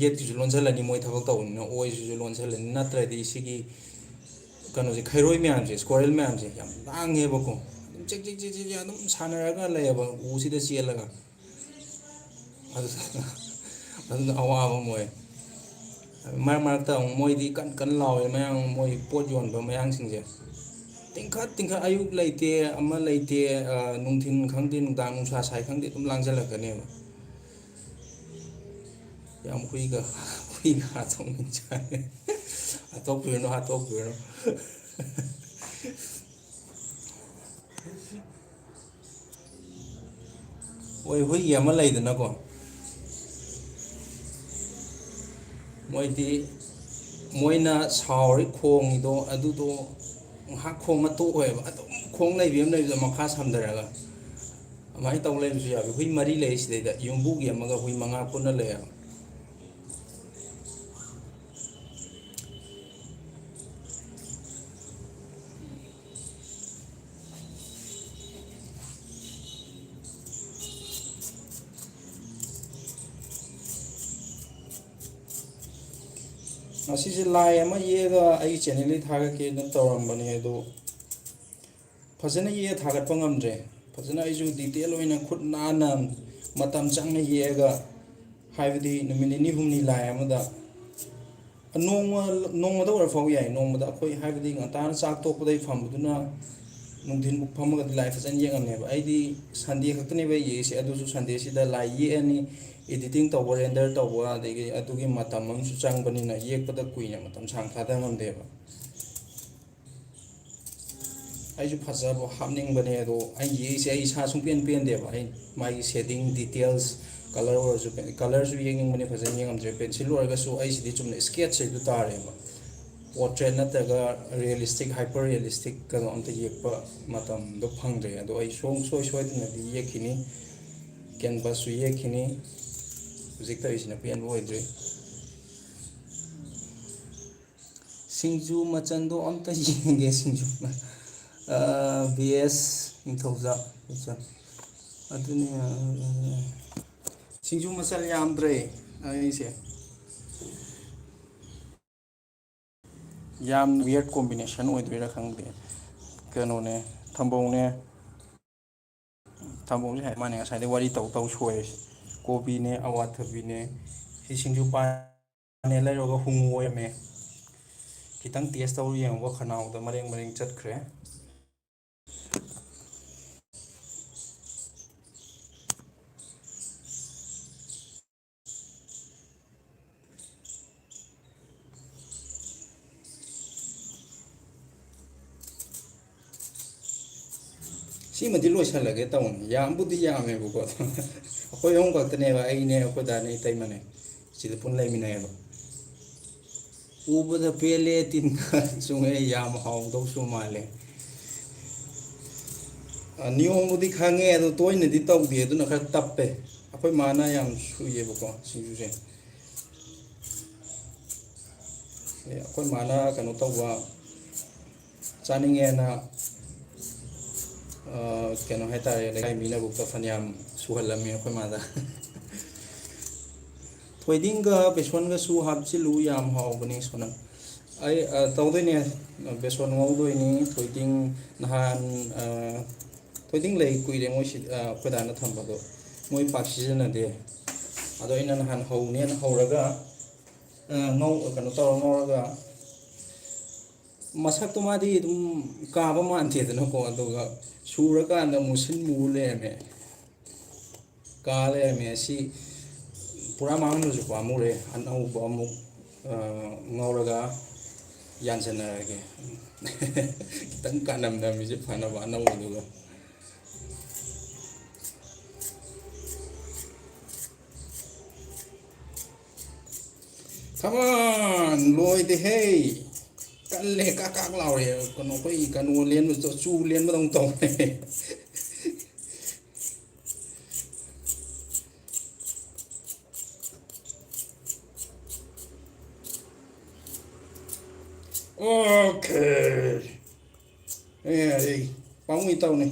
ꯌꯦꯠꯀꯤꯁꯨ ꯂꯣꯟꯁꯤꯜꯂꯅꯤ, ꯃꯣꯏ ꯊꯕꯛ ꯇꯧꯕꯅꯤꯅ, ꯑꯣꯏꯁꯤꯁꯨ ꯂꯣꯟꯁꯤꯜꯂꯅꯤ꯫ ꯅꯠꯇ꯭ꯔꯗꯤ ꯁꯤꯒꯤ ꯀꯩꯅꯣꯁꯦ, ꯈꯩꯔꯣꯏ ꯃꯌꯥꯝꯁꯦ, squirrel ꯃꯌꯥꯝꯁꯦ ꯌꯥꯝ ꯂꯥꯡꯉꯦꯕꯀꯣ꯫ ꯑꯗꯨꯝ ꯆꯤꯛ ꯆꯤꯛ ꯆꯤꯛ ꯆꯤꯛ ꯑꯗꯨꯝ ꯁꯥꯟꯅꯔꯒ ꯂꯩꯌꯦꯕ ꯎꯁꯤꯗ ꯆꯦꯜꯂꯒ꯫ ꯑꯗꯨ-, ꯑꯗꯨꯅ ꯑꯋꯥꯕ ꯑꯃ ꯑꯣꯏ꯫ ꯃꯔꯛ ꯃꯔꯛꯇ ꯑꯃꯨꯛ ꯃꯣꯏꯗꯤ ꯀꯟ ꯀꯟ ꯂꯥꯎꯋꯦ, ꯃꯌꯥꯡ, ꯃꯣꯏ ꯄꯣꯠ ꯌꯣꯟꯕ ꯃꯌꯥꯡꯁꯤꯡꯁꯦ꯫ ꯇꯤꯡꯈꯠ ꯇꯤꯡꯈꯠ, ꯑꯌꯨꯛ ꯂꯩꯇꯦ, ꯑꯃ ꯂꯩꯇꯦ, ꯑ, ꯅꯨꯡꯊꯤꯟ ꯈꯪꯗꯦ, ꯅꯨꯡꯗꯥꯡ ꯅꯨꯡꯁꯥ ꯁꯥꯏ ꯈꯪꯗꯦ, ꯑꯗꯨꯝ ꯂꯥꯡꯁꯤꯜꯂꯛꯀꯅꯦꯕ꯫ ꯌꯥꯝ ꯍꯨꯏꯒ, ꯍꯨꯏꯒ ꯍꯥꯠꯇꯣꯛꯅꯤꯡꯖꯥꯠꯅꯤ꯫ ꯍꯥꯠꯇꯣꯛꯄꯤꯔꯨꯅꯨ, ꯍꯥꯠꯇꯣꯛꯄꯤꯔꯨꯅꯨ꯫ ꯍꯣꯏ, ꯍꯨꯏꯒꯤ ꯑꯃ ꯂꯩꯗꯅꯀꯣ, ꯃꯣꯏꯗꯤ ꯃꯣꯏꯅ ꯁꯥꯎꯔꯤ ꯈꯣꯡꯉꯤꯗꯣ ꯑꯗꯨꯗꯣ ꯉꯥꯏꯍꯥꯛ ꯈꯣꯡꯉ ꯇꯣꯛꯑꯣꯏꯕ, ꯑꯗꯨꯝ ꯈꯣꯡ ꯂꯩꯕꯤ ꯑꯃ ꯂꯩꯕꯗꯣ ꯃꯈꯥ ꯁꯝꯊꯔꯒ꯫ ꯑꯗꯨꯃꯥꯏꯅ ꯇꯧ ꯂꯩꯕꯁꯨ ꯌꯥꯎꯏ꯫ ꯍꯨꯏ ꯃꯔꯤ ꯂꯩ ꯁꯤꯗꯩꯗ, ꯌꯨꯝꯕꯨꯒꯤ ꯑꯃꯒ ꯍꯨꯏ ꯃꯉꯥ ꯄꯨꯟꯅ ꯂꯩꯌꯦꯕ꯫ ꯉꯁꯤꯁꯦ ꯂꯥꯏ ꯑꯃ ꯌꯦꯛꯑꯒ ꯑꯩꯒꯤ ꯆꯦꯅꯦꯜꯗ ꯊꯥꯒꯠꯀꯦꯅ ꯇꯧꯔꯝꯕꯅꯦ, ꯑꯗꯣ ꯐꯖꯅ ꯌꯦꯛꯑ ꯊꯥꯒꯠꯄ ꯉꯝꯗ꯭ꯔꯦ꯫ ꯐꯖꯅ ꯑꯩꯁꯨ ꯗꯤꯇꯦꯜ ꯑꯣꯏꯅ ꯈꯨꯠ ꯅꯥꯟꯅ ꯃꯇꯝ ꯆꯪꯅ ꯌꯦꯛꯑꯒ, ꯍꯥꯏꯕꯗꯤ ꯅꯨꯃꯤꯠ ꯅꯤꯅꯤ ꯍꯨꯝꯅꯤ ꯂꯥꯏ ꯑꯃꯗ, ꯅꯣꯡꯃ, ꯅꯣꯡꯃꯗ ꯑꯣꯏꯔꯐꯥꯎ ꯌꯥꯏ, ꯅꯣꯡꯃꯗ ꯑꯩꯈꯣꯏ ꯍꯥꯏꯕꯗꯤ ꯉꯟꯇꯥꯅ ꯆꯥꯛ ꯇꯣꯛꯄꯗꯩ ꯐꯝꯕꯗꯨꯅ ꯅꯨꯡꯊꯤꯟꯕꯨꯛ ꯐꯝꯃꯒꯗꯤ ꯂꯥꯏ ꯐꯖꯅ ꯌꯦꯛꯉꯝꯃꯦꯕ꯫ ꯑꯩꯗꯤ ꯁꯟꯗꯦ ꯈꯛꯇꯅꯦꯕ ꯑꯩ ꯌꯦꯛꯏꯁꯦ, ꯑꯗꯨꯁꯨ ꯁꯟꯗꯦꯁꯤꯗ ꯂꯥꯏ ꯌꯦꯛꯑꯅꯤ, ꯏꯗꯤꯇꯤꯡ ꯇꯧꯕ, ꯔꯦꯟꯗꯔ ꯇꯧꯕ, ꯑꯗꯒꯤ ꯑꯗꯨꯒꯤ ꯃꯇꯝ ꯑꯃꯁꯨ ꯆꯪꯕꯅꯤꯅ ꯌꯦꯛꯄꯗ ꯀꯨꯏꯅ ꯃꯇꯝ ꯁꯥꯡ ꯊꯥꯗ ꯉꯝꯗꯦꯕ꯫ ꯑꯩꯁꯨ ꯐꯖꯕ ꯍꯥꯞꯅꯤꯡꯕꯅꯦ, ꯑꯗꯣ ꯑꯩ ꯌꯦꯛꯏꯁꯦ ꯑꯩ ꯏꯁꯥ ꯁꯨꯡꯄꯦꯟ ꯄꯦꯟꯗꯦꯕ꯫ ꯑꯩ ꯃꯥꯒꯤ ꯁꯦꯗꯤꯡ, ꯗꯤꯇꯦꯜꯁ, ꯀꯂꯔ ꯑꯣꯏꯔꯁꯨ, ꯀꯂꯔꯁꯨ ꯌꯦꯡꯅꯤꯡꯕꯅꯦ, ꯐꯖꯅ ꯌꯦꯡꯉꯝꯗ꯭ꯔꯦ꯫ ꯄꯦꯟꯁꯤꯜ ꯑꯣꯏꯔꯒꯁꯨ ꯑꯩꯁꯤꯗꯤ ꯆꯨꯝꯅ ꯏꯁꯀꯦꯠꯁ ꯍꯥꯏꯗꯨ ꯇꯥꯔꯦꯕ꯫ ꯄꯣꯔꯇ꯭ꯔꯦꯠ ꯅꯠꯇ꯭ꯔꯒ ꯔꯤꯌꯦꯂꯤꯁꯇꯤꯛ, ꯍꯥꯏꯄꯔ ꯔꯤꯌꯦꯂꯤꯁꯇꯤꯛ ꯀꯩꯅꯣ ꯑꯝꯇ ꯌꯦꯛꯄ ꯃꯇꯝꯗꯣ ꯐꯪꯗ꯭ꯔꯦ꯫ ꯑꯗꯣ ꯑꯩ ꯁꯣꯡ-, ꯁꯣꯏ ꯁꯣꯏꯗꯅꯗꯤ ꯌꯦꯛꯈꯤꯅꯤ, ꯀꯦꯟꯚꯁꯁꯨ ꯌꯦꯛꯈꯤꯅꯤ꯫ ꯍꯧꯖꯤꯛ ꯇꯧꯔꯤꯁꯤꯅ ꯄꯦꯟꯕ ꯑꯣꯏꯗ꯭ꯔꯤ꯫ ꯁꯤꯡꯖꯨ ꯃꯆꯜꯗꯣ ꯑꯝꯇ ꯌꯦꯡꯒꯦ꯫ ꯁꯤꯡꯖꯨ, ꯑ, ꯕꯤ ꯑꯦꯁ ꯅꯤꯡꯊꯧꯖꯥ꯫ ꯑꯗꯨꯅꯤ, ꯑ, ꯁꯤꯡꯖꯨ ꯃꯆꯜ ꯌꯥꯝꯗ꯭ꯔꯦ ꯑꯩꯁꯦ꯫ ꯌꯥꯝ weird combination ꯑꯣꯏꯗꯣꯏꯔꯥ ꯈꯪꯗꯦ꯫ ꯀꯩꯅꯣꯅꯦ, ꯊꯝꯕꯧꯅꯦ, ꯊꯝꯕꯧꯁꯦ ꯍꯥꯏ ꯃꯥꯅꯦ, ꯉꯁꯥꯏꯗꯩ ꯋꯥꯔꯤ ꯇꯧ ꯇꯧ ꯁꯣꯏꯔꯦ꯫ ꯀꯣꯕꯤꯅꯦ, ꯑꯋꯥꯊꯕꯤꯅꯦ, ꯁꯤ ꯁꯤꯡꯖꯨ ꯄꯥꯟꯅꯦ ꯂꯩꯔꯨꯔꯒ ꯍꯨꯝꯉꯨ ꯑꯣꯏꯔꯝꯃꯦ꯫ ꯈꯤꯇꯪ taste ꯇꯧꯔ ꯌꯦꯡꯉꯨꯕ, ꯈꯅꯥꯎꯗ ꯃꯔꯦꯡ ꯃꯔꯦꯡ ꯆꯠꯈ꯭ꯔꯦ꯫ ꯁꯤꯃꯗꯤ ꯂꯣꯏꯁꯜꯂꯒꯦ ꯇꯧꯅꯤ꯫ ꯌꯥꯝꯕꯨꯗꯤ ꯌꯥꯝꯃꯦꯕꯀꯣ꯫ ꯑꯩꯈꯣꯏ ꯑꯍꯨꯝ ꯈꯛꯇꯅꯦꯕ, ꯑꯩꯅꯦ, ꯑꯩꯈꯣꯏ ꯗꯥꯅꯦ, ꯏꯇꯩꯃꯅꯦ꯫ ꯁꯤꯗ ꯄꯨꯟꯅ ꯂꯩꯃꯤꯟꯅꯩꯌꯦꯕ꯫ ꯎꯕꯗ ꯄꯦꯜꯂꯦ, ꯇꯤꯟ ꯀꯥꯡ ꯆꯨꯡꯉꯦ, ꯌꯥꯝ ꯍꯥꯎꯗꯧꯁꯨ ꯃꯥꯜꯂꯦ꯫ ꯑ, ꯅꯤꯌꯣꯝꯕꯨꯗꯤ ꯈꯪꯉꯦ, ꯑꯗꯣ ꯇꯣꯏꯅꯗꯤ ꯇꯧꯗꯦ, ꯑꯗꯨꯅ ꯈꯔ ꯇꯞꯄꯦ꯫ ꯑꯩꯈꯣꯏ ꯃꯥꯅ ꯌꯥꯝ ꯁꯨꯏꯌꯦꯕꯀꯣ ꯁꯤꯡꯖꯨꯁꯦ꯫ ꯑꯦ, ꯑꯩꯈꯣꯏ ꯃꯥꯅ ꯀꯩꯅꯣ ꯇꯧꯕ, ꯆꯥꯅꯤꯡꯉꯦꯅ, ꯑ, ꯀꯩꯅꯣ ꯍꯥꯏꯇꯥꯔꯦ, ꯂꯩꯀꯥꯏ ꯃꯤꯅꯕꯨꯛꯇ ꯐꯅꯌꯥꯝ ꯁꯨꯍꯜꯂꯝꯃꯤ ꯑꯩꯈꯣꯏ ꯃꯥꯗ꯫ ꯊꯣꯏꯗꯤꯡꯒ ꯕꯦꯁꯣꯟꯒꯁꯨ ꯍꯥꯞꯆꯤꯜꯂꯨ, ꯌꯥꯝ ꯍꯥꯎꯕꯅꯤ ꯁꯣꯅꯝ꯫ ꯑꯩ, ꯑ, ꯇꯧꯗꯣꯏꯅꯦ, ꯕꯦꯁꯣꯟ ꯉꯧꯗꯣꯏꯅꯤ꯫ ꯊꯣꯏꯗꯤꯡ ꯅꯍꯥꯟ, ꯑ, ꯊꯣꯏꯗꯤꯡ ꯂꯩ ꯀꯨꯏꯔꯦ ꯃꯣꯏ ꯁꯤ, ꯑ, ꯑꯩꯈꯣꯏ ꯗꯥꯅ ꯊꯝꯕꯗꯣ꯫ ꯃꯣꯏ ꯄꯥꯛ ꯁꯤꯖꯤꯟꯅꯗꯦ꯫ ꯑꯗꯣ ꯑꯩꯅ ꯅꯍꯥꯟ ꯍꯧꯅꯦꯅ ꯍꯧꯔꯒ, ꯑ, ꯉꯧ-, ꯀꯩꯅꯣ ꯇꯧꯔ ꯉꯧꯔꯒ, ꯃꯁꯛꯇꯣ ꯃꯥꯗꯤ ꯑꯗꯨꯝ ꯀꯥꯕ ꯃꯥꯟꯗꯦꯗꯅꯀꯣ, ꯑꯗꯨꯒ ꯁꯨꯔꯀꯥꯟꯗ ꯃꯨꯁꯤꯟ ꯃꯨ ꯂꯩꯔꯝꯃꯦ꯫ ꯀꯥ ꯂꯩꯔꯝꯃꯦ꯫ ꯑꯁꯤ ꯄꯨꯔꯥ ꯃꯥꯡꯍꯟꯕꯁꯨ ꯄꯥꯝꯃꯨꯔꯦ꯫ ꯑꯅꯧꯕ ꯑꯃꯨꯛ, ꯑ, ꯉꯧꯔꯒ ꯌꯥꯟꯁꯟꯅꯔꯒꯦ꯫ ꯈꯤꯇꯪ ꯀꯥꯅꯝ ꯅꯝꯃꯤꯁꯦ ꯐꯅꯕ ꯑꯅꯧꯕꯗꯨꯒ꯫ Come on, ꯂꯣꯏꯗꯦꯍꯦ꯫ ꯀꯜꯂꯦ, ꯀꯥꯛ ꯀꯥꯛ ꯂꯥꯎꯔꯦ꯫ ꯀꯩꯅꯣ, ꯑꯩꯈꯣꯏ ꯀꯩꯅꯣ ꯂꯦꯟꯕ, ꯆꯨ ꯂꯦꯟꯕꯗꯧꯅ ꯇꯧꯔꯦ꯫ Okay꯫ ꯑꯦ, ꯑꯩ ꯄꯥꯝꯃꯨꯏ ꯇꯧꯅꯤ꯫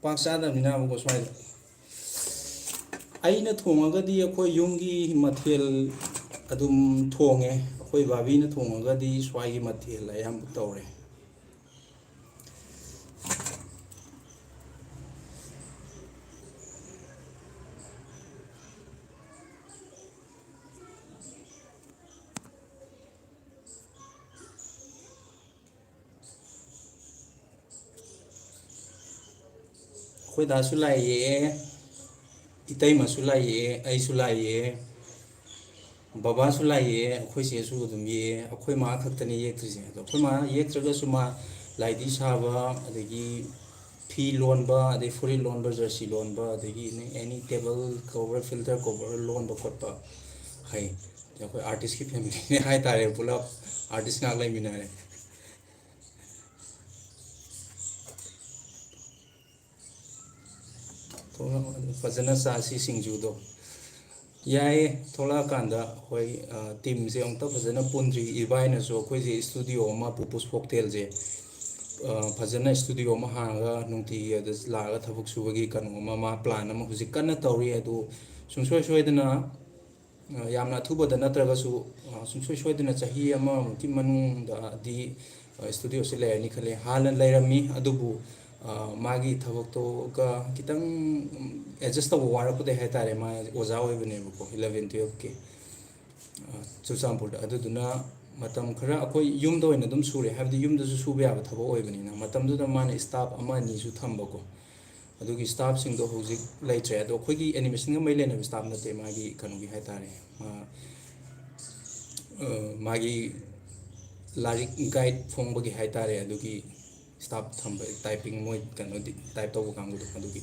ꯄꯥꯛ ꯆꯥꯗꯕꯅꯤꯅꯕꯀꯣ ꯁ꯭ꯋꯥꯏꯗ꯫ ꯑꯩꯅ ꯊꯣꯡꯉꯒꯗꯤ ꯑꯩꯈꯣꯏ ꯌꯨꯝꯒꯤ ꯃꯊꯦꯜ ꯑꯗꯨꯝ ꯊꯣꯡꯉꯦ꯫ ꯑꯩꯈꯣꯏ ꯚꯥꯕꯤꯅ ꯊꯣꯡꯉꯒꯗꯤ ꯁ꯭ꯋꯥꯏꯒꯤ ꯃꯊꯦꯜ ꯑꯌꯥꯝꯕ ꯇꯧꯔꯦ꯫ ꯑꯩꯈꯣꯏ ꯗꯥꯁꯨ ꯂꯥꯏ ꯌꯦꯛꯑꯦ, ꯏꯇꯩꯃꯁꯨ ꯂꯥꯏ ꯌꯦꯛꯑꯦ, ꯑꯩꯁꯨ ꯂꯥꯏ ꯌꯦꯛꯑꯦ, ꯕꯕꯥꯁꯨ ꯂꯥꯏ ꯌꯦꯛꯑꯦ, ꯑꯩꯈꯣꯏ ꯆꯦꯁꯨ ꯑꯗꯨꯝ ꯌꯦꯛꯑꯦ꯫ ꯑꯩꯈꯣꯏ ꯃꯥ ꯈꯛꯇꯅꯤ ꯌꯦꯛꯇ꯭ꯔꯤꯁꯦ꯫ ꯑꯗꯣ ꯑꯩꯈꯣꯏ ꯃꯥ ꯌꯦꯛꯇ꯭ꯔꯒꯁꯨ ꯃꯥ ꯂꯥꯏꯗꯤ ꯁꯥꯕ, ꯑꯗꯒꯤ ꯐꯤ ꯂꯣꯟꯕ, ꯑꯗꯩ ꯐꯨꯔꯤꯠ ꯂꯣꯟꯕ, ꯖꯔꯁꯤ ꯂꯣꯟꯕ, ꯑꯗꯒꯤ ꯑꯦꯅꯤ ꯇꯦꯕꯜ ꯀꯣꯚꯔ, ꯐꯤꯜꯇꯔ ꯀꯣꯚꯔ ꯂꯣꯟꯕ ꯈꯣꯠꯄ ꯍꯩ꯫ ꯑꯩꯈꯣꯏ ꯑꯥꯔꯇꯤꯁꯀꯤ ꯐꯦꯃꯤꯂꯤꯅꯦ ꯍꯥꯏꯇꯥꯔꯦ, ꯄꯨꯂꯞ ꯑꯥꯔꯇꯤꯁ ꯉꯥꯛ ꯂꯩꯃꯤꯟꯅꯔꯦ꯫ ꯊꯣꯛꯂꯛꯑꯣ, ꯐꯖꯅ ꯆꯥꯁꯤ ꯁꯤꯡꯖꯨꯗꯣ꯫ ꯌꯥꯏꯌꯦ, ꯊꯣꯛꯂꯛꯑꯀꯥꯟꯗ ꯑꯩꯈꯣꯏ, ꯑ, ꯇꯤꯝꯁꯦ ꯑꯃꯨꯛꯇ ꯐꯖꯅ ꯄꯨꯟꯗ꯭ꯔꯤ꯫ ꯏꯕꯥꯏꯅꯁꯨ ꯑꯩꯈꯣꯏꯁꯦ ꯏꯁꯇꯨꯗꯤꯑꯣ ꯑꯃ, ꯄꯨꯄꯨꯁ ꯐꯣꯛꯇꯦꯜꯁꯦ, ꯑ, ꯐꯖꯅ ꯏꯁꯇꯨꯗꯤꯑꯣ ꯑꯃ ꯍꯥꯡꯉꯒ ꯅꯨꯡꯇꯤꯒꯤ ꯑꯗꯨꯗ ꯂꯥꯛꯑꯒ ꯊꯕꯛ ꯁꯨꯕꯒꯤ ꯀꯩꯅꯣ ꯑꯃ, ꯃꯥ ꯄ꯭ꯂꯥꯟ ꯑꯃ ꯍꯧꯖꯤꯛ ꯀꯟꯅ ꯇꯧꯔꯤ꯫ ꯑꯗꯨ ꯁꯨꯡꯁꯣꯏ ꯁꯣꯏꯗꯅ, ꯑ, ꯌꯥꯝꯅ ꯑꯊꯨꯕꯗ ꯅꯠꯇ꯭ꯔꯒꯁꯨ, ꯑ, ꯁꯨꯡꯁꯣꯏ ꯁꯣꯏꯗꯅ ꯆꯍꯤ ꯑꯃꯃꯨꯛꯀꯤ ꯃꯅꯨꯡꯗꯗꯤ, ꯑ, ꯏꯁꯇꯨꯗꯤꯑꯣꯁꯦ ꯂꯩꯔꯅꯤ ꯈꯜꯂꯦ꯫ ꯍꯥꯟꯅ ꯂꯩꯔꯝꯃꯤ, ꯑꯗꯨꯕꯨ, ꯑ, ꯃꯥꯒꯤ ꯊꯕꯛꯇꯣꯒ ꯈꯤꯇꯪ, ꯎꯝ, ꯑꯦꯗꯖꯁ ꯇꯧꯕ ꯋꯥꯔꯛꯄꯗꯩ ꯍꯥꯏꯇꯥꯔꯦ, ꯃꯥ ꯑꯣꯖꯥ ꯑꯣꯏꯕꯅꯦꯕꯀꯣ, ꯏꯂꯚꯦꯟ ꯇꯨꯌꯦꯜꯐꯀꯤ, ꯑ, ꯆꯨꯔꯆꯥꯟꯄꯨꯔꯗ꯫ ꯑꯗꯨꯗꯨꯅ ꯃꯇꯝ ꯈꯔ ꯑꯩꯈꯣꯏ ꯌꯨꯝꯗ ꯑꯣꯏꯅ ꯑꯗꯨꯝ ꯁꯨꯔꯦ, ꯍꯥꯏꯕꯗꯤ ꯌꯨꯝꯗꯁꯨ ꯁꯨꯕ ꯌꯥꯕ ꯊꯕꯛ ꯑꯣꯏꯕꯅꯤꯅ꯫ ꯃꯇꯝꯗꯨꯗ ꯃꯥꯅ ꯏꯁꯇꯥꯐ ꯑꯃ ꯑꯅꯤꯁꯨ ꯊꯝꯕꯀꯣ, ꯑꯗꯨꯒꯤ ꯏꯁꯇꯥꯐꯁꯤꯡꯗꯣ ꯍꯧꯖꯤꯛ ꯂꯩꯇ꯭ꯔꯦ꯫ ꯑꯗꯣ ꯑꯩꯈꯣꯏꯒꯤ ꯑꯦꯅꯤꯃꯦꯁꯟꯒ ꯃꯔꯤ ꯂꯩꯅꯕ ꯏꯁꯇꯥꯐ ꯅꯠꯇꯦ, ꯃꯥꯒꯤ ꯀꯩꯅꯣꯒꯤ ꯍꯥꯏꯇꯥꯔꯦ, ꯃꯥ, ꯑ, ꯃꯥꯒꯤ ꯂꯥꯏꯔꯤꯛ ꯒꯥꯏꯗ ꯐꯣꯡꯕꯒꯤ ꯍꯥꯏꯇꯥꯔꯦ, ꯑꯗꯨꯒꯤ ꯏꯁꯇꯥꯐ ꯊꯝꯕ, ꯇꯥꯏꯄꯤꯡ, ꯃꯣꯏ ꯀꯩꯅꯣꯗꯤ ꯇꯥꯏꯞ ꯇꯧꯕ ꯀꯥꯡꯕꯨꯗꯣ ꯑꯗꯨꯒꯤ꯫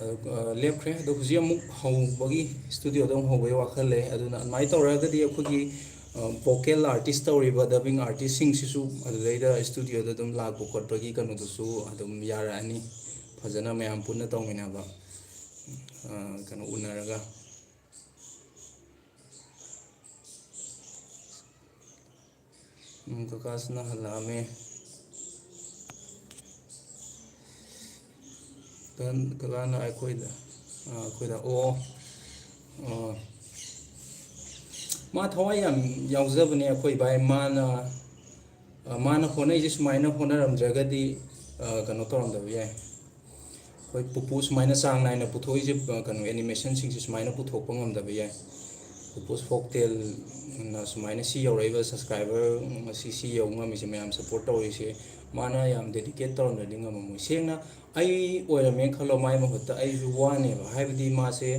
ꯑꯗꯨ, ꯑ, ꯂꯦꯞꯈ꯭ꯔꯦ꯫ ꯑꯗꯣ ꯍꯧꯖꯤꯛ ꯑꯃꯨꯛ ꯍꯧꯕꯒꯤ, ꯏꯁꯇꯨꯗꯤꯑꯣꯗ ꯑꯃꯨꯛ ꯍꯧꯕꯒꯤ ꯋꯥꯈꯜ ꯂꯩ꯫ ꯑꯗꯨꯅ ꯑꯗꯨꯃꯥꯏꯅ ꯇꯧꯔꯒꯗꯤ ꯑꯩꯈꯣꯏꯒꯤ, ꯑ, ꯚꯣꯀꯦꯜ ꯑꯥꯔꯇꯤꯁ ꯇꯧꯔꯤꯕ, ꯗꯕꯤꯡ ꯑꯥꯔꯇꯤꯁꯁꯤꯡꯁꯤꯁꯨ ꯑꯗꯨꯗꯩꯗ ꯏꯁꯇꯨꯗꯤꯑꯣꯗ ꯑꯗꯨꯝ ꯂꯥꯛꯄ ꯈꯣꯠꯄꯒꯤ ꯀꯩꯅꯣꯗꯨꯁꯨ ꯑꯗꯨꯝ ꯌꯥꯔꯛꯑꯅꯤ, ꯐꯖꯅ ꯃꯌꯥꯝ ꯄꯨꯟꯅ ꯇꯧꯃꯤꯟꯅꯕ, ꯑ, ꯀꯩꯅꯣ ꯎꯅꯔꯒ꯫ ꯎꯝ, ꯀꯀꯥꯁꯤꯅ ꯍꯜꯂꯛꯑꯝꯃꯦ꯫ ꯀꯀꯥ-, ꯀꯀꯥꯅ ꯑꯩꯈꯣꯏꯗ, ꯑꯥ, ꯑꯩꯈꯣꯏꯗ, ꯑꯣ, ꯑꯣ꯫ ꯃꯥ ꯊꯋꯥꯏ ꯌꯥꯝ ꯌꯥꯎꯖꯕꯅꯦ ꯑꯩꯈꯣꯏ ꯏꯕꯥꯏ꯫ ꯃꯥꯅ, ꯑ, ꯃꯥꯅ ꯍꯣꯠꯅꯩꯁꯦ ꯁꯨꯃꯥꯏꯅ ꯍꯣꯠꯅꯔꯝꯗ꯭ꯔꯒꯗꯤ, ꯑ, ꯀꯩꯅꯣ ꯇꯧꯔꯝꯗꯕ ꯌꯥꯏ꯫ ꯑꯩꯈꯣꯏ ꯄꯨꯄꯨ ꯁꯨꯃꯥꯏꯅ ꯆꯥꯡ ꯅꯥꯏꯅ ꯄꯨꯊꯣꯛꯏꯁꯦ, ꯑ, ꯀꯩꯅꯣ, ꯑꯦꯅꯤꯃꯦꯁꯟꯁꯤꯡꯁꯦ ꯁꯨꯃꯥꯏꯅ ꯄꯨꯊꯣꯛꯄ ꯉꯝꯗꯕ ꯌꯥꯏ꯫ ꯄꯨꯄꯨꯁ ꯐꯣꯛ ꯇꯦꯜꯅ ꯁꯨꯃꯥꯏꯅ ꯁꯤ ꯌꯧꯔꯛꯏꯕ, ꯁꯕꯁꯀ꯭ꯔꯥꯏꯕꯔ ꯉꯁꯤ ꯁꯤ ꯌꯧ ꯉꯝꯃꯤꯁꯦ, ꯃꯌꯥꯝ ꯁꯞꯄꯣꯔꯠ ꯇꯧꯔꯤꯁꯦ, ꯃꯥꯅ ꯌꯥꯝ ꯗꯦꯗꯤꯀꯦꯠ ꯇꯧꯔꯝꯗ꯭ꯔꯗꯤ ꯉꯝꯃꯝꯃꯣꯏ꯫ ꯁꯦꯡꯅ ꯑꯩ ꯑꯣꯏꯔꯝꯃꯦꯅ ꯈꯜꯂꯣ, ꯃꯥꯏ ꯃꯍꯨꯠꯇ ꯑꯩꯁꯨ ꯋꯥꯅꯦꯕ꯫ ꯍꯥꯏꯕꯗꯤ ꯃꯥꯁꯦ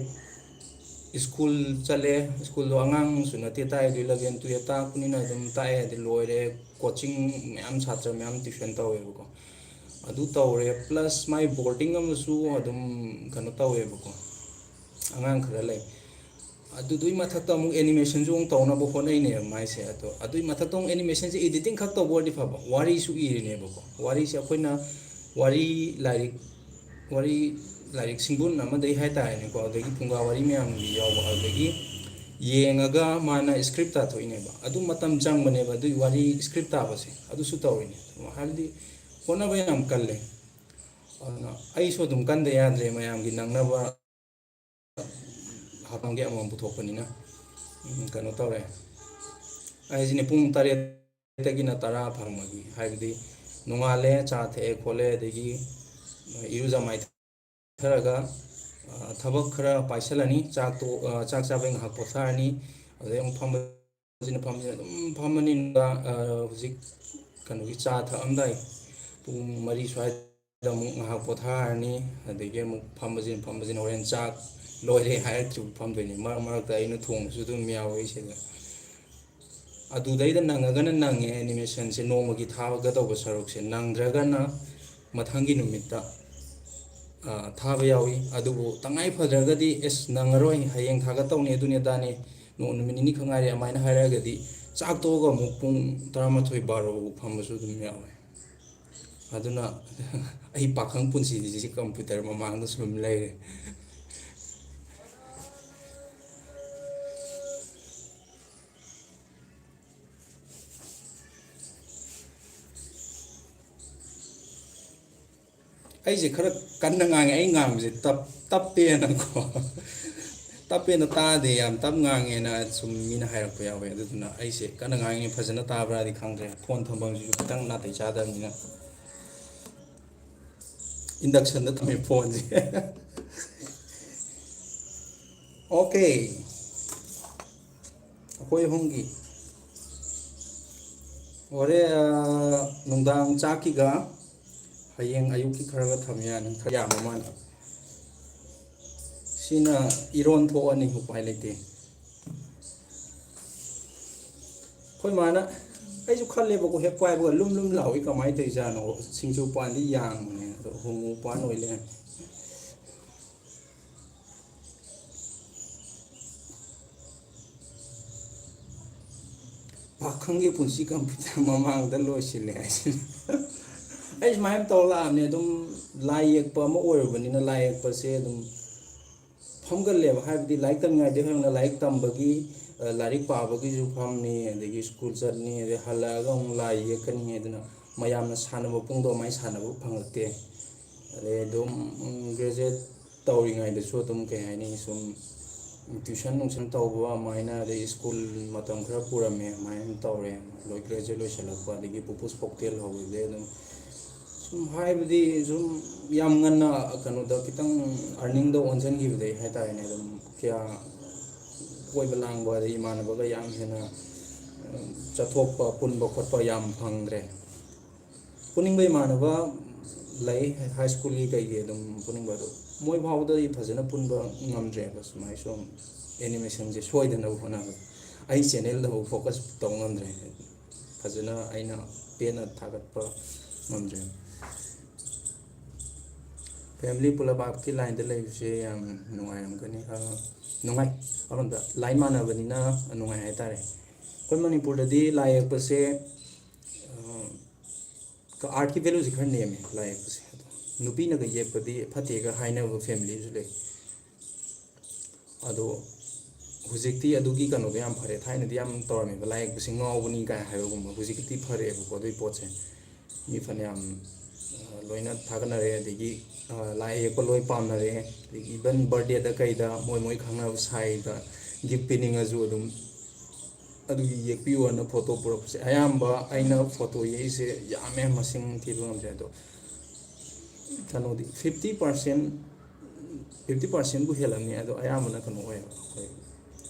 ꯁ꯭ꯀꯨꯜ ꯆꯠꯂꯦ, ꯁ꯭ꯀꯨꯜꯗꯣ ꯑꯉꯥꯡꯁꯨ ꯅꯠꯇꯦ ꯇꯥꯛꯏꯗꯣ, ꯏꯂꯚꯦꯟ ꯇꯨꯌꯦꯜꯞ ꯇꯥꯛꯄꯅꯤꯅ ꯑꯗꯨꯝ ꯇꯥꯛꯑꯦ, ꯑꯗꯩ ꯂꯣꯏꯔꯦ, ꯀꯣꯆꯤꯡ ꯃꯌꯥꯝ, ꯁꯥꯇ꯭ꯔ ꯃꯌꯥꯝ ꯇ꯭ꯌꯨꯁꯟ ꯇꯧꯋꯦꯕꯀꯣ꯫ ꯑꯗꯨ ꯇꯧꯔꯦ, ꯄ꯭ꯂꯁ ꯃꯥꯏ ꯕꯣꯔꯗꯤꯡ ꯑꯃꯁꯨ ꯑꯗꯨꯝ ꯀꯩꯅꯣ ꯇꯧꯋꯦꯕꯀꯣ, ꯑꯉꯥꯡ ꯈꯔ ꯂꯩ꯫ ꯑꯗꯨꯗꯨꯒꯤ ꯃꯊꯛꯇ ꯑꯃꯨꯛ ꯑꯦꯅꯤꯃꯦꯁꯟꯁꯨ ꯑꯃꯨꯛ ꯇꯧꯅꯕ ꯍꯣꯠꯅꯩꯅꯦꯕ ꯃꯥꯏꯁꯦ꯫ ꯑꯗꯣ ꯑꯗꯨꯒꯤ ꯃꯊꯛꯇ ꯑꯃꯨꯛ ꯑꯦꯅꯤꯃꯦꯁꯟꯁꯦ ꯏꯗꯤꯇꯤꯡ ꯈꯛ ꯇꯧꯕ ꯑꯣꯏꯔꯗꯤ ꯐꯕ, ꯋꯥꯔꯤꯁꯨ ꯏꯔꯤꯅꯦꯕꯀꯣ꯫ ꯋꯥꯔꯤꯁꯦ ꯑꯩꯈꯣꯏꯅ ꯋꯥꯔꯤ ꯂꯥꯏꯔꯤꯛ, ꯋꯥꯔꯤ ꯂꯥꯏꯔꯤꯛ ꯁꯤꯡꯕꯨꯟ ꯑꯃꯗꯒꯤ ꯍꯥꯏꯇꯥꯔꯦꯅꯦꯀꯣ, ꯑꯗꯒꯤ ꯐꯨꯡꯒꯥ ꯋꯥꯔꯤ ꯃꯌꯥꯝꯒꯤ ꯌꯥꯎꯕ, ꯑꯗꯒꯤ ꯌꯦꯡꯉꯒ ꯃꯥꯅ ꯁ꯭ꯀ꯭ꯔꯤꯞ ꯇꯥꯊꯣꯛꯏꯅꯦꯕ꯫ ꯑꯗꯨ ꯃꯇꯝ ꯆꯪꯕꯅꯦꯕ ꯑꯗꯨꯒꯤ ꯋꯥꯔꯤ ꯁ꯭ꯀ꯭ꯔꯤꯞ ꯇꯥꯕꯁꯦ꯫ ꯑꯗꯨꯁꯨ ꯇꯧꯔꯤꯅꯦ꯫ ꯍꯥꯏꯕꯗꯤ ꯍꯣꯠꯅꯕ ꯌꯥꯝ ꯀꯜꯂꯦ꯫ ꯑꯗꯨꯅ ꯑꯩꯁꯨ ꯑꯗꯨꯝ ꯀꯟꯗ ꯌꯥꯗ꯭ꯔꯦ, ꯃꯌꯥꯝꯒꯤ ꯅꯪꯅꯕ ꯍꯥꯞꯐꯝꯒꯤ ꯑꯃꯃꯝ ꯄꯨꯊꯣꯛꯄꯅꯤꯅ꯫ ꯎꯝ, ꯀꯩꯅꯣ ꯇꯧꯔꯦ꯫ ꯑꯩꯁꯤꯅꯦ ꯄꯨꯡ ꯇꯔꯦꯠꯇꯒꯤꯅ ꯇꯔꯥ ꯐꯪꯕꯒꯤ, ꯍꯥꯏꯕꯗꯤ ꯅꯣꯡꯉꯥꯜꯂꯦ, ꯆꯥ ꯊꯛꯑꯦ ꯈꯣꯠꯂꯦ, ꯑꯗꯒꯤ ꯏꯔꯨꯖ ꯃꯥꯏꯊꯔꯒ, ꯑ, ꯊꯕꯛ ꯈꯔ ꯄꯥꯏꯁꯤꯜꯂꯅꯤ꯫ ꯆꯥꯛ ꯇꯣ-, ꯑ, ꯆꯥꯛ ꯆꯥꯕꯩ ꯉꯥꯏꯍꯥꯛ ꯄꯣꯊꯥꯔꯅꯤ꯫ ꯑꯗꯩ ꯑꯃꯨꯛ ꯐꯝꯕ ꯁꯤꯅ ꯐꯝꯁꯤꯅ ꯑꯗꯨꯝ ꯐꯝꯃꯅꯤ꯫ ꯅꯨꯡꯗꯥꯡ, ꯑ, ꯍꯧꯖꯤꯛ ꯀꯩꯅꯣꯒꯤ ꯆꯥ ꯊꯛꯑꯝꯗꯥꯏ ꯄꯨꯡ ꯃꯔꯤ ꯁ꯭ꯋꯥꯏꯗ ꯑꯃꯨꯛ ꯉꯥꯏꯍꯥꯛ ꯄꯣꯊꯥꯔꯅꯤ꯫ ꯑꯗꯒꯤ ꯑꯃꯨꯛ ꯐꯝꯕꯁꯤꯅ ꯐꯝꯕꯁꯤꯅ ꯍꯣꯔꯦꯟ ꯆꯥꯛ ꯂꯣꯏꯔꯦ ꯍꯥꯏꯔꯛꯇ꯭ꯔꯤꯕ ꯐꯝꯗꯣꯏꯅꯤ꯫ ꯃꯔꯛ ꯃꯔꯛꯇ ꯑꯩꯅ ꯊꯣꯡꯕꯁꯨ ꯑꯗꯨꯝ ꯌꯥꯎꯋꯤ ꯁꯤꯗ꯫ ꯑꯗꯨꯗꯩꯗ ꯅꯪꯉꯒꯅ ꯅꯪꯉꯦ ꯑꯦꯅꯤꯃꯦꯁꯟꯁꯦ, ꯅꯣꯡꯃꯒꯤ ꯊꯥꯒꯗꯧꯕ ꯁꯔꯨꯛꯁꯦ꯫ ꯅꯪꯗ꯭ꯔꯒꯅ ꯃꯊꯪꯒꯤ ꯅꯨꯃꯤꯠꯇ, ꯑ, ꯊꯥꯕ ꯌꯥꯎꯏ꯫ ꯑꯗꯨꯕꯨ ꯇꯉꯥꯏ ꯐꯗ꯭ꯔꯒꯗꯤ, "ꯑꯦꯁ, ꯅꯪꯉꯔꯣꯏ, ꯍꯌꯦꯡ ꯊꯥꯒꯠꯇꯧꯅꯤ, ꯑꯗꯨꯅꯤ ꯑꯗꯥꯅꯤ, ꯅꯣ-, ꯅꯨꯃꯤꯠ ꯅꯤꯅꯤ ꯈꯛ ꯉꯥꯏꯔꯦ" ꯑꯗꯨꯃꯥꯏꯅ ꯍꯥꯏꯔꯛꯑꯒꯗꯤ ꯆꯥꯛ ꯇꯣꯛꯑꯒ ꯑꯃꯨꯛ ꯄꯨꯡ ꯇꯔꯥꯃꯥꯊꯣꯏ, ꯕꯥꯔꯣ ꯐꯥꯎ ꯐꯝꯕꯁꯨ ꯑꯗꯨꯝ ꯌꯥꯎꯋꯦ꯫ ꯑꯗꯨꯅ ꯑꯩ ꯄꯥꯈꯪ ꯄꯨꯟꯁꯤꯁꯤ ꯀꯝꯄ꯭ꯌꯨꯇꯔ ꯃꯃꯥꯡꯗ ꯁꯨꯝ ꯂꯩꯔꯦ꯫ ꯑꯩꯁꯦ ꯈꯔ ꯀꯟꯅ ꯉꯥꯡꯉꯦ, ꯑꯩ ꯉꯥꯡꯕꯁꯦ ꯇꯞ-, ꯇꯞꯄꯦꯅꯀꯣ꯫ ꯇꯞꯄꯦꯅ ꯇꯥꯗꯦ, ꯌꯥꯝ ꯇꯞ ꯉꯥꯡꯉꯦꯅ ꯁꯨꯝ ꯃꯤꯅ ꯍꯥꯏꯔꯛꯄ ꯌꯥꯎꯋꯦ꯫ ꯑꯗꯨꯗꯨꯅ ꯑꯩꯁꯦ ꯀꯟꯅ ꯉꯥꯡꯉꯤ, ꯐꯖꯅ ꯇꯥꯕ꯭ꯔꯥꯗꯤ ꯈꯪꯗ꯭ꯔꯦ, ꯐꯣꯟ ꯊꯝꯐꯝꯁꯤꯁꯨ ꯈꯤꯇꯪ ꯅꯥꯇꯩ ꯆꯥꯗꯕꯅꯤꯅ꯫ ꯏꯟꯗꯛꯁꯟꯗ ꯊꯝꯃꯦ ꯐꯣꯟꯁꯦ꯫ ꯑꯣꯀꯦ꯫ ꯑꯩꯈꯣꯏ ꯑꯍꯨꯝꯒꯤ ꯍꯣꯔꯦꯟ, ꯑ, ꯅꯨꯡꯗꯥꯡ ꯆꯥꯛꯀꯤꯒ ꯍꯌꯦꯡ ꯑꯌꯨꯛꯀꯤ ꯈꯔꯒ ꯊꯝ ꯌꯥꯅꯤ, ꯈꯔ ꯌꯥꯝꯕ ꯃꯥꯜꯂꯦ꯫ ꯁꯤꯅ ꯏꯔꯣꯟ ꯊꯣꯛꯑꯅꯤ, ꯎꯄꯥꯏ ꯂꯩꯇꯦ꯫ ꯑꯩꯈꯣꯏ ꯃꯥꯅ, ꯑꯩꯁꯨ ꯈꯜꯂꯦꯕꯀꯣ, ꯍꯦꯛ ꯄꯥꯏꯕꯒ ꯂꯨꯝ ꯂꯨꯝ ꯂꯥꯎꯏ, ꯀꯃꯥꯏꯅ ꯇꯧꯔꯤꯖꯥꯠꯅꯣ? ꯁꯤꯡꯖꯨ ꯄꯥꯟꯗꯤ ꯌꯥꯡꯕꯅꯦ, ꯑꯗꯣ ꯍꯣꯃꯣ ꯄꯥꯟ ꯑꯣꯏ ꯂꯩꯔꯝꯃꯦ꯫ ꯄꯥꯈꯪꯒꯤ ꯄꯨꯟꯁꯤ ꯀꯝꯄ꯭ꯌꯨꯇꯔ ꯃꯃꯥꯡꯗ ꯂꯣꯏꯁꯤꯜꯂꯦ ꯍꯥꯏꯁꯤꯅꯤ꯫ ꯑꯩ ꯁꯨꯃꯥꯏꯅ ꯇꯧꯔ ꯂꯥꯛꯑꯕꯅꯦ꯫ ꯑꯗꯨꯝ ꯂꯥꯏ ꯌꯦꯛꯄ ꯑꯃ ꯑꯣꯏꯔꯨꯕꯅꯤꯅ, ꯂꯥꯏ ꯌꯦꯛꯄꯁꯦ ꯑꯗꯨꯝ ꯐꯝꯒꯜꯂꯦꯕ꯫ ꯍꯥꯏꯕꯗꯤ ꯂꯥꯏꯔꯤꯛ ꯇꯝꯃꯤꯉꯩꯗꯒꯤ ꯍꯧꯅ ꯂꯥꯏꯔꯤꯛ ꯇꯝꯕꯒꯤ, ꯑ, ꯂꯥꯏꯔꯤꯛ ꯄꯥꯕꯒꯤꯁꯨ ꯐꯝꯅꯤ, ꯑꯗꯒꯤ ꯁ꯭ꯀꯨꯜ ꯆꯠꯅꯤ, ꯑꯗꯩ ꯍꯜꯂꯛꯑꯒ ꯑꯃꯨꯛ ꯂꯥꯏ ꯌꯦꯛꯀꯅꯤ꯫ ꯑꯗꯨꯅ ꯃꯌꯥꯝꯅ ꯁꯥꯟꯅꯕ ꯄꯨꯡꯗꯣ ꯑꯗꯨꯃꯥꯏꯅ ꯁꯥꯟꯅꯕ ꯐꯪꯉꯛꯇꯦ꯫ ꯑꯗꯩ ꯑꯗꯨꯝ, ꯎꯝ, ꯒ꯭ꯔꯦꯖꯨꯑꯦꯠ ꯇꯧꯔꯤꯉꯩꯗꯁꯨ ꯑꯗꯨꯝ, ꯀꯩ ꯍꯥꯏꯅꯤ, ꯁꯨꯝ ꯇ꯭ꯌꯨꯁꯟ ꯅꯨꯡꯁꯟ ꯇꯧꯕ ꯑꯗꯨꯃꯥꯏꯅ, ꯑꯗꯩ ꯁ꯭ꯀꯨꯜ ꯃꯇꯝ ꯈꯔ ꯄꯨꯔꯝꯃꯦ, ꯑꯗꯨꯃꯥꯏꯅ ꯇꯧꯔꯦ꯫ ꯂꯣꯏ, ꯒ꯭ꯔꯦꯖꯨꯑꯦꯠ ꯂꯣꯏꯁꯤꯜꯂꯛꯄ, ꯑꯗꯒꯤ ꯄꯨꯄꯨꯁ ꯐꯣꯛꯇꯦꯜ ꯍꯧꯕꯗꯒꯤ ꯑꯗꯨꯝ, ꯁꯨꯝ ꯍꯥꯏꯕꯗꯤ, ꯁꯨꯝ ꯌꯥꯝ ꯉꯟꯅ ꯀꯩꯅꯣꯗ, ꯈꯤꯇꯪ ꯑꯥꯔꯅꯤꯡꯗ ꯑꯣꯟꯁꯤꯟꯈꯤꯕꯗꯒꯤ ꯍꯥꯏꯇꯥꯔꯦꯅꯦ, ꯑꯗꯨꯝ ꯀꯌꯥ ꯀꯣꯏꯕ ꯂꯥꯡꯕ, ꯑꯗꯩ ꯏꯃꯥꯟꯅꯕꯒ ꯌꯥꯝ ꯍꯦꯟꯅ, ꯎꯝ, ꯆꯠꯊꯣꯛꯄ, ꯄꯨꯟꯕ ꯈꯣꯠꯄ ꯌꯥꯝ ꯐꯪꯗ꯭ꯔꯦ꯫ ꯄꯨꯅꯤꯡꯕ ꯏꯃꯥꯟꯅꯕ ꯂꯩ, ꯍꯥꯏ ꯁ꯭ꯀꯨꯜꯒꯤ ꯀꯩꯒꯤ ꯑꯗꯨꯝ ꯄꯨꯅꯤꯡꯕ, ꯑꯗꯣ ꯃꯣꯏ ꯐꯥꯎꯕꯗ ꯑꯩ ꯐꯖꯅ ꯄꯨꯟꯕ ꯉꯝꯗ꯭ꯔꯦꯕ꯫ ꯁꯨꯃꯥꯏꯅ ꯁꯨꯝ ꯑꯦꯅꯤꯃꯦꯁꯟꯁꯦ ꯁꯣꯏꯗꯅꯕ ꯍꯣꯠꯅꯕꯗ ꯑꯩ ꯆꯦꯅꯦꯜꯗꯐꯥꯎ ꯐꯣꯀꯁ ꯇꯧ ꯉꯝꯗ꯭ꯔꯦ, ꯐꯖꯅ ꯑꯩꯅ ꯄꯦꯟꯅ ꯊꯥꯒꯠꯄ ꯉꯝꯗ꯭ꯔꯦ꯫ ꯐꯦꯃꯤꯂꯤ ꯄꯨꯂꯞ ꯑꯥꯔꯠꯀꯤ ꯂꯥꯏꯟꯗ ꯂꯩꯕꯁꯦ ꯌꯥꯝ ꯅꯨꯡꯉꯥꯏꯔꯝꯒꯅꯤ꯫ ꯑ, ꯅꯨꯡꯉꯥꯏ, ꯑꯃꯔꯣꯝꯗ ꯂꯥꯏꯟ ꯃꯥꯟꯅꯕꯅꯤꯅ ꯅꯨꯡꯉꯥꯏ ꯍꯥꯏꯇꯥꯔꯦ꯫ ꯑꯩꯈꯣꯏ ꯃꯅꯤꯄꯨꯔꯗꯗꯤ ꯂꯥꯏ ꯌꯦꯛꯄꯁꯦ, ꯑ, ꯑꯥꯔꯠꯀꯤ ꯚꯦꯂꯨꯁꯦ ꯈꯔ ꯅꯦꯝꯃꯦ ꯂꯥꯏ ꯌꯦꯛꯄꯁꯦ꯫ ꯑꯗꯣ ꯅꯨꯄꯤꯅꯒ ꯌꯦꯛꯄꯗꯤ ꯐꯠꯇꯦꯒ ꯍꯥꯏꯅꯕ ꯐꯦꯃꯤꯂꯤꯁꯨ ꯂꯩ꯫ ꯑꯗꯣ ꯍꯧꯖꯤꯛꯇꯤ ꯑꯗꯨꯒꯤ ꯀꯩꯅꯣꯗꯣ ꯌꯥꯝ ꯐꯔꯦ꯫ ꯊꯥꯏꯅꯗꯤ ꯌꯥꯝ ꯇꯧꯔꯝꯃꯦꯕ, ꯂꯥꯏ ꯌꯦꯛꯄꯁꯦ ꯉꯥꯎꯕꯅꯤ ꯀꯥꯏꯅ ꯍꯥꯏꯕꯒꯨꯝꯕ꯫ ꯍꯧꯖꯤꯛꯇꯤ ꯐꯔꯛꯑꯦꯕꯀꯣ ꯑꯗꯨꯒꯤ ꯄꯣꯠꯁꯦ꯫ ꯃꯤ ꯐꯅꯌꯥꯝ, ꯑ, ꯂꯣꯏꯅ ꯊꯥꯒꯠꯅꯔꯦ, ꯑꯗꯒꯤ, ꯑ, ꯂꯥꯏ ꯌꯦꯛꯄ ꯂꯣꯏ ꯄꯥꯝꯅꯔꯦ꯫ ꯑꯗꯒꯤ ꯏꯚꯟ ꯕꯥꯔꯗꯦꯗ ꯀꯩꯗ ꯃꯣꯏ ꯃꯣꯏ ꯈꯪꯅꯕ ꯁꯥꯏꯗ ꯒꯤꯐ ꯄꯤꯅꯤꯡꯉꯁꯨ ꯑꯗꯨꯝ ꯑꯗꯨꯒꯤ ꯌꯦꯛꯄꯤꯌꯣꯅ ꯐꯣꯇꯣ ꯄꯨꯔꯛꯄꯁꯦ꯫ ꯑꯌꯥꯝꯕ ꯑꯩꯅ ꯐꯣꯇꯣ ꯌꯦꯛꯏꯁꯦ ꯌꯥꯝꯃꯦ, ꯃꯁꯤꯡ ꯊꯤꯕ ꯉꯝꯗ꯭ꯔꯦ꯫ ꯑꯗꯣ ꯀꯩꯅꯣꯗꯤ ꯐꯤꯐꯇꯤ ꯄꯥꯔꯁꯦꯟ, ꯐꯤꯐꯇꯤ ꯄꯥꯔꯁꯦꯟꯕꯨ ꯍꯦꯜꯂꯝꯅꯤ꯫ ꯑꯗꯣ ꯑꯌꯥꯝꯕꯅ ꯀꯩꯅꯣ ꯑꯣꯏꯌꯦꯕ, ꯑꯩꯈꯣꯏ,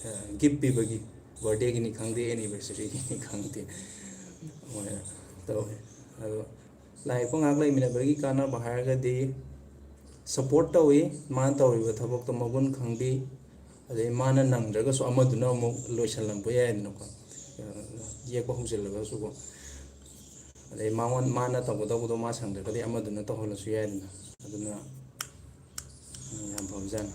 ꯑ, ꯒꯤꯐ ꯄꯤꯕꯒꯤ, ꯕꯥꯔꯗꯦꯒꯤꯅꯤ ꯈꯪꯗꯦ, ꯑꯦꯅꯤꯚꯔꯁꯔꯤꯒꯤꯅꯤ ꯈꯪꯗꯦ, ꯑꯗꯨꯃꯥꯏꯅ ꯇꯧꯋꯦ꯫ ꯑꯗꯣ ꯂꯥꯏ ꯌꯦꯛꯄ ꯉꯥꯏꯍꯥꯛ ꯂꯩꯃꯤꯟꯅꯕꯒꯤ ꯀꯥꯟꯅꯕ ꯍꯥꯏꯔꯒꯗꯤ, ꯁꯞꯄꯣꯔꯠ ꯇꯧꯋꯤ, ꯃꯥꯅ ꯇꯧꯔꯤꯕ ꯊꯕꯛꯇꯣ ꯃꯒꯨꯟ ꯈꯪꯕꯤ, ꯑꯗꯩ ꯃꯥꯅ ꯅꯪꯗ꯭ꯔꯒꯁꯨ ꯑꯃꯗꯨꯅ ꯑꯃꯨꯛ ꯂꯣꯏꯁꯤꯜꯂꯝꯕ ꯌꯥꯏꯗꯅꯀꯣ, ꯌꯦꯛꯄ ꯍꯧꯖꯤꯜꯂꯒꯁꯨꯀꯣ꯫ ꯑꯗꯩ ꯃꯉꯣꯟ, ꯃꯥꯅ ꯇꯧꯒꯗꯧꯕꯗꯣ ꯃꯥ ꯁꯪꯗ꯭ꯔꯒꯗꯤ ꯑꯃꯗꯨꯅ ꯇꯧꯍꯜꯂꯁꯨ ꯌꯥꯏꯗꯅ꯫ ꯑꯗꯨꯅ, ꯎꯝ, ꯌꯥꯝ ꯐꯕꯖꯥꯠꯅꯤ꯫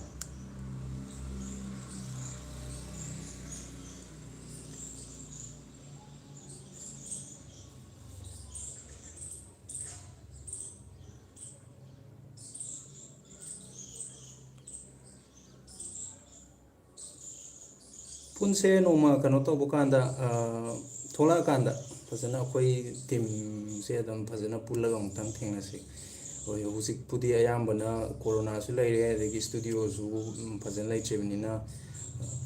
ꯄꯨꯟꯁꯦ ꯅꯣꯡꯃ ꯀꯩꯅꯣ ꯇꯧꯕ ꯀꯥꯟꯗ, ꯑ, ꯊꯣꯛꯂꯛꯑꯀꯥꯟꯗ ꯐꯖꯅ ꯑꯩꯈꯣꯏ ꯇꯤꯝꯁꯦ ꯑꯗꯨꯝ ꯐꯖꯅ ꯄꯨꯜꯂꯒ ꯑꯃꯨꯛꯇꯪ ꯊꯦꯡꯅꯁꯤ꯫ ꯍꯣꯏ, ꯍꯧꯖꯤꯛꯄꯨꯗꯤ ꯑꯌꯥꯝꯕꯅ ꯀꯣꯔꯣꯅꯥꯁꯨ ꯂꯩꯔꯦ, ꯑꯗꯒꯤ ꯁ꯭ꯇꯨꯗꯤꯑꯣꯁꯨ, ꯎꯝ, ꯐꯖꯅ ꯂꯩꯇ꯭ꯔꯤꯕꯅꯤꯅ, ꯑ,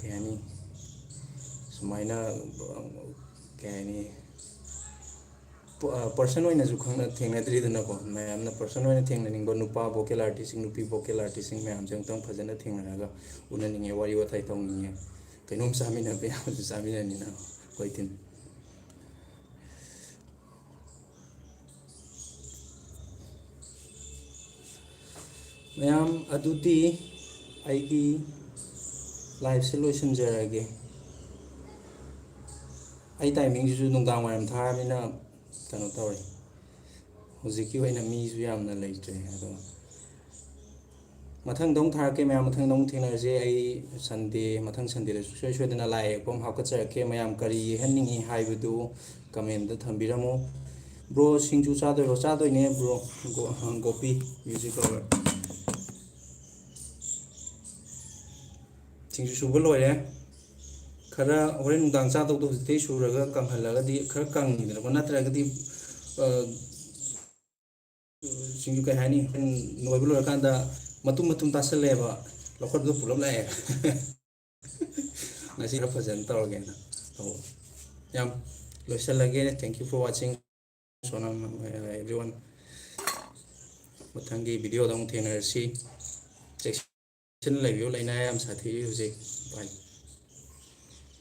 ꯀꯩ ꯍꯥꯏꯅꯤ, ꯁꯨꯃꯥꯏꯅ, ꯑ, ꯀꯩ ꯍꯥꯏꯅꯤ, ꯄ-, ꯑ, ꯄꯔꯁꯟ ꯑꯣꯏꯅꯁꯨ ꯈꯪꯅ-, ꯊꯦꯡꯅꯗ꯭ꯔꯤꯗꯅꯀꯣ꯫ ꯃꯌꯥꯝꯅ ꯄꯔꯁꯟ ꯑꯣꯏꯅ ꯊꯦꯡꯅꯅꯤꯡꯕ ꯅꯨꯄꯥ ꯚꯣꯀꯦꯜ ꯑꯥꯔꯇꯤꯁꯁꯤꯡ, ꯅꯨꯄꯤ ꯚꯣꯀꯦꯜ ꯑꯥꯔꯇꯤꯁꯁꯤꯡ ꯃꯌꯥꯝꯁꯦ ꯑꯃꯨꯛꯇꯪ ꯐꯖꯅ ꯊꯦꯡꯅꯔꯒ ꯎꯅꯅꯤꯡꯉꯦ, ꯋꯥꯔꯤ ꯋꯥꯇꯥꯏ ꯇꯧꯅꯤꯡꯉꯦ, ꯀꯩꯅꯣꯝ ꯆꯥꯃꯤꯟꯅꯕ ꯌꯥꯕꯁꯨ ꯆꯥꯃꯤꯟꯅꯅꯤꯅ ꯑꯩꯈꯣꯏ ꯇꯤꯝ꯫ ꯃꯌꯥꯝ, ꯑꯗꯨꯗꯤ ꯑꯩꯒꯤ ꯂꯥꯏꯐꯁꯦ ꯂꯣꯏꯁꯤꯟꯖꯔꯒꯦ꯫ ꯑꯩ ꯇꯥꯏꯃꯤꯡꯁꯤꯁꯨ ꯅꯨꯡꯗꯥꯡ ꯋꯥꯏꯔꯝ ꯊꯥꯔꯕꯅꯤꯅ ꯀꯩꯅꯣ ꯇꯧꯔꯦ, ꯍꯧꯖꯤꯛꯀꯤ ꯑꯣꯏꯅ ꯃꯤꯁꯨ ꯌꯥꯝꯅ ꯂꯩꯇ꯭ꯔꯦ꯫ ꯑꯗꯣ ꯃꯊꯪꯗ ꯑꯃꯨꯛ ꯊꯥꯔꯛꯀꯦ ꯃꯌꯥꯝ, ꯃꯊꯪꯗ ꯑꯃꯨꯛ ꯊꯦꯡꯅꯔꯁꯦ꯫ ꯑꯩ ꯁꯟꯗꯦ, ꯃꯊꯪ ꯁꯟꯗꯦꯗꯁꯨ ꯁꯨꯡꯁꯣꯏ ꯁꯣꯏꯗꯅ ꯂꯥꯏ ꯌꯦꯛꯄ ꯑꯃ ꯍꯥꯞꯀꯠꯆꯔꯛꯀꯦ꯫ ꯃꯌꯥꯝ ꯀꯔꯤ ꯌꯦꯛꯍꯟꯅꯤꯡꯉꯤ ꯍꯥꯏꯕꯗꯨ ꯀꯃꯦꯟꯗ ꯊꯝꯕꯤꯔꯝꯃꯨ꯫ ꯕ꯭ꯔꯣ, ꯁꯤꯡꯖꯨ ꯆꯥꯗꯣꯏꯔꯣ? ꯆꯥꯗꯣꯏꯅꯦ ꯕ꯭ꯔꯣ꯫ ꯒꯣ-, ꯒꯣꯄꯤ, ꯃ꯭ꯌꯨꯖꯤꯛ ꯂꯚꯔ꯫ ꯁꯤꯡꯖꯨ ꯁꯨꯕ ꯂꯣꯏꯔꯦ꯫ ꯈꯔ ꯍꯣꯔꯦꯟ ꯅꯨꯡꯗꯥꯡ ꯆꯥꯗꯧꯗꯣ ꯍꯧꯖꯤꯛꯇꯩ ꯁꯨꯔꯒ ꯀꯪꯍꯜꯂꯒꯗꯤ ꯈꯔ ꯀꯪꯉꯤꯗꯅꯀꯣ, ꯅꯠꯇ꯭ꯔꯒꯗꯤ, ꯑ, ꯁꯤꯡꯖꯨ ꯀꯩ ꯍꯥꯏꯅꯤ, ꯍꯣꯔꯦꯟ ꯅꯣꯏꯕ ꯂꯣꯏꯔꯀꯥꯟꯗ ꯃꯇꯨꯝ ꯃꯇꯨꯝ ꯇꯥꯁꯜꯂꯛꯑꯦꯕ, ꯂꯧꯈꯠꯄꯗꯣ ꯄꯨꯂꯞ ꯂꯥꯛꯑꯦ꯫ ꯉꯁꯤ ꯈꯔ ꯐꯖꯅ ꯇꯧꯔꯒꯦꯅ ꯇꯧꯕ꯫ ꯌꯥꯝ ꯂꯣꯏꯁꯤꯜꯂꯒꯦ꯫ Thank you for watching, Sonam, everyone꯫ ꯃꯊꯪꯒꯤ ꯚꯤꯗꯤꯑꯣꯗ ꯑꯃꯨꯛ ꯊꯦꯡꯅꯔꯁꯤ꯫ ꯆꯦꯛꯁꯤꯟꯅ ꯂꯩꯕꯤꯌꯨ, ꯂꯥꯏꯅꯥ ꯌꯥꯝ ꯁꯥꯊꯤꯔꯤ ꯍꯧꯖꯤꯛ꯫ Bye꯫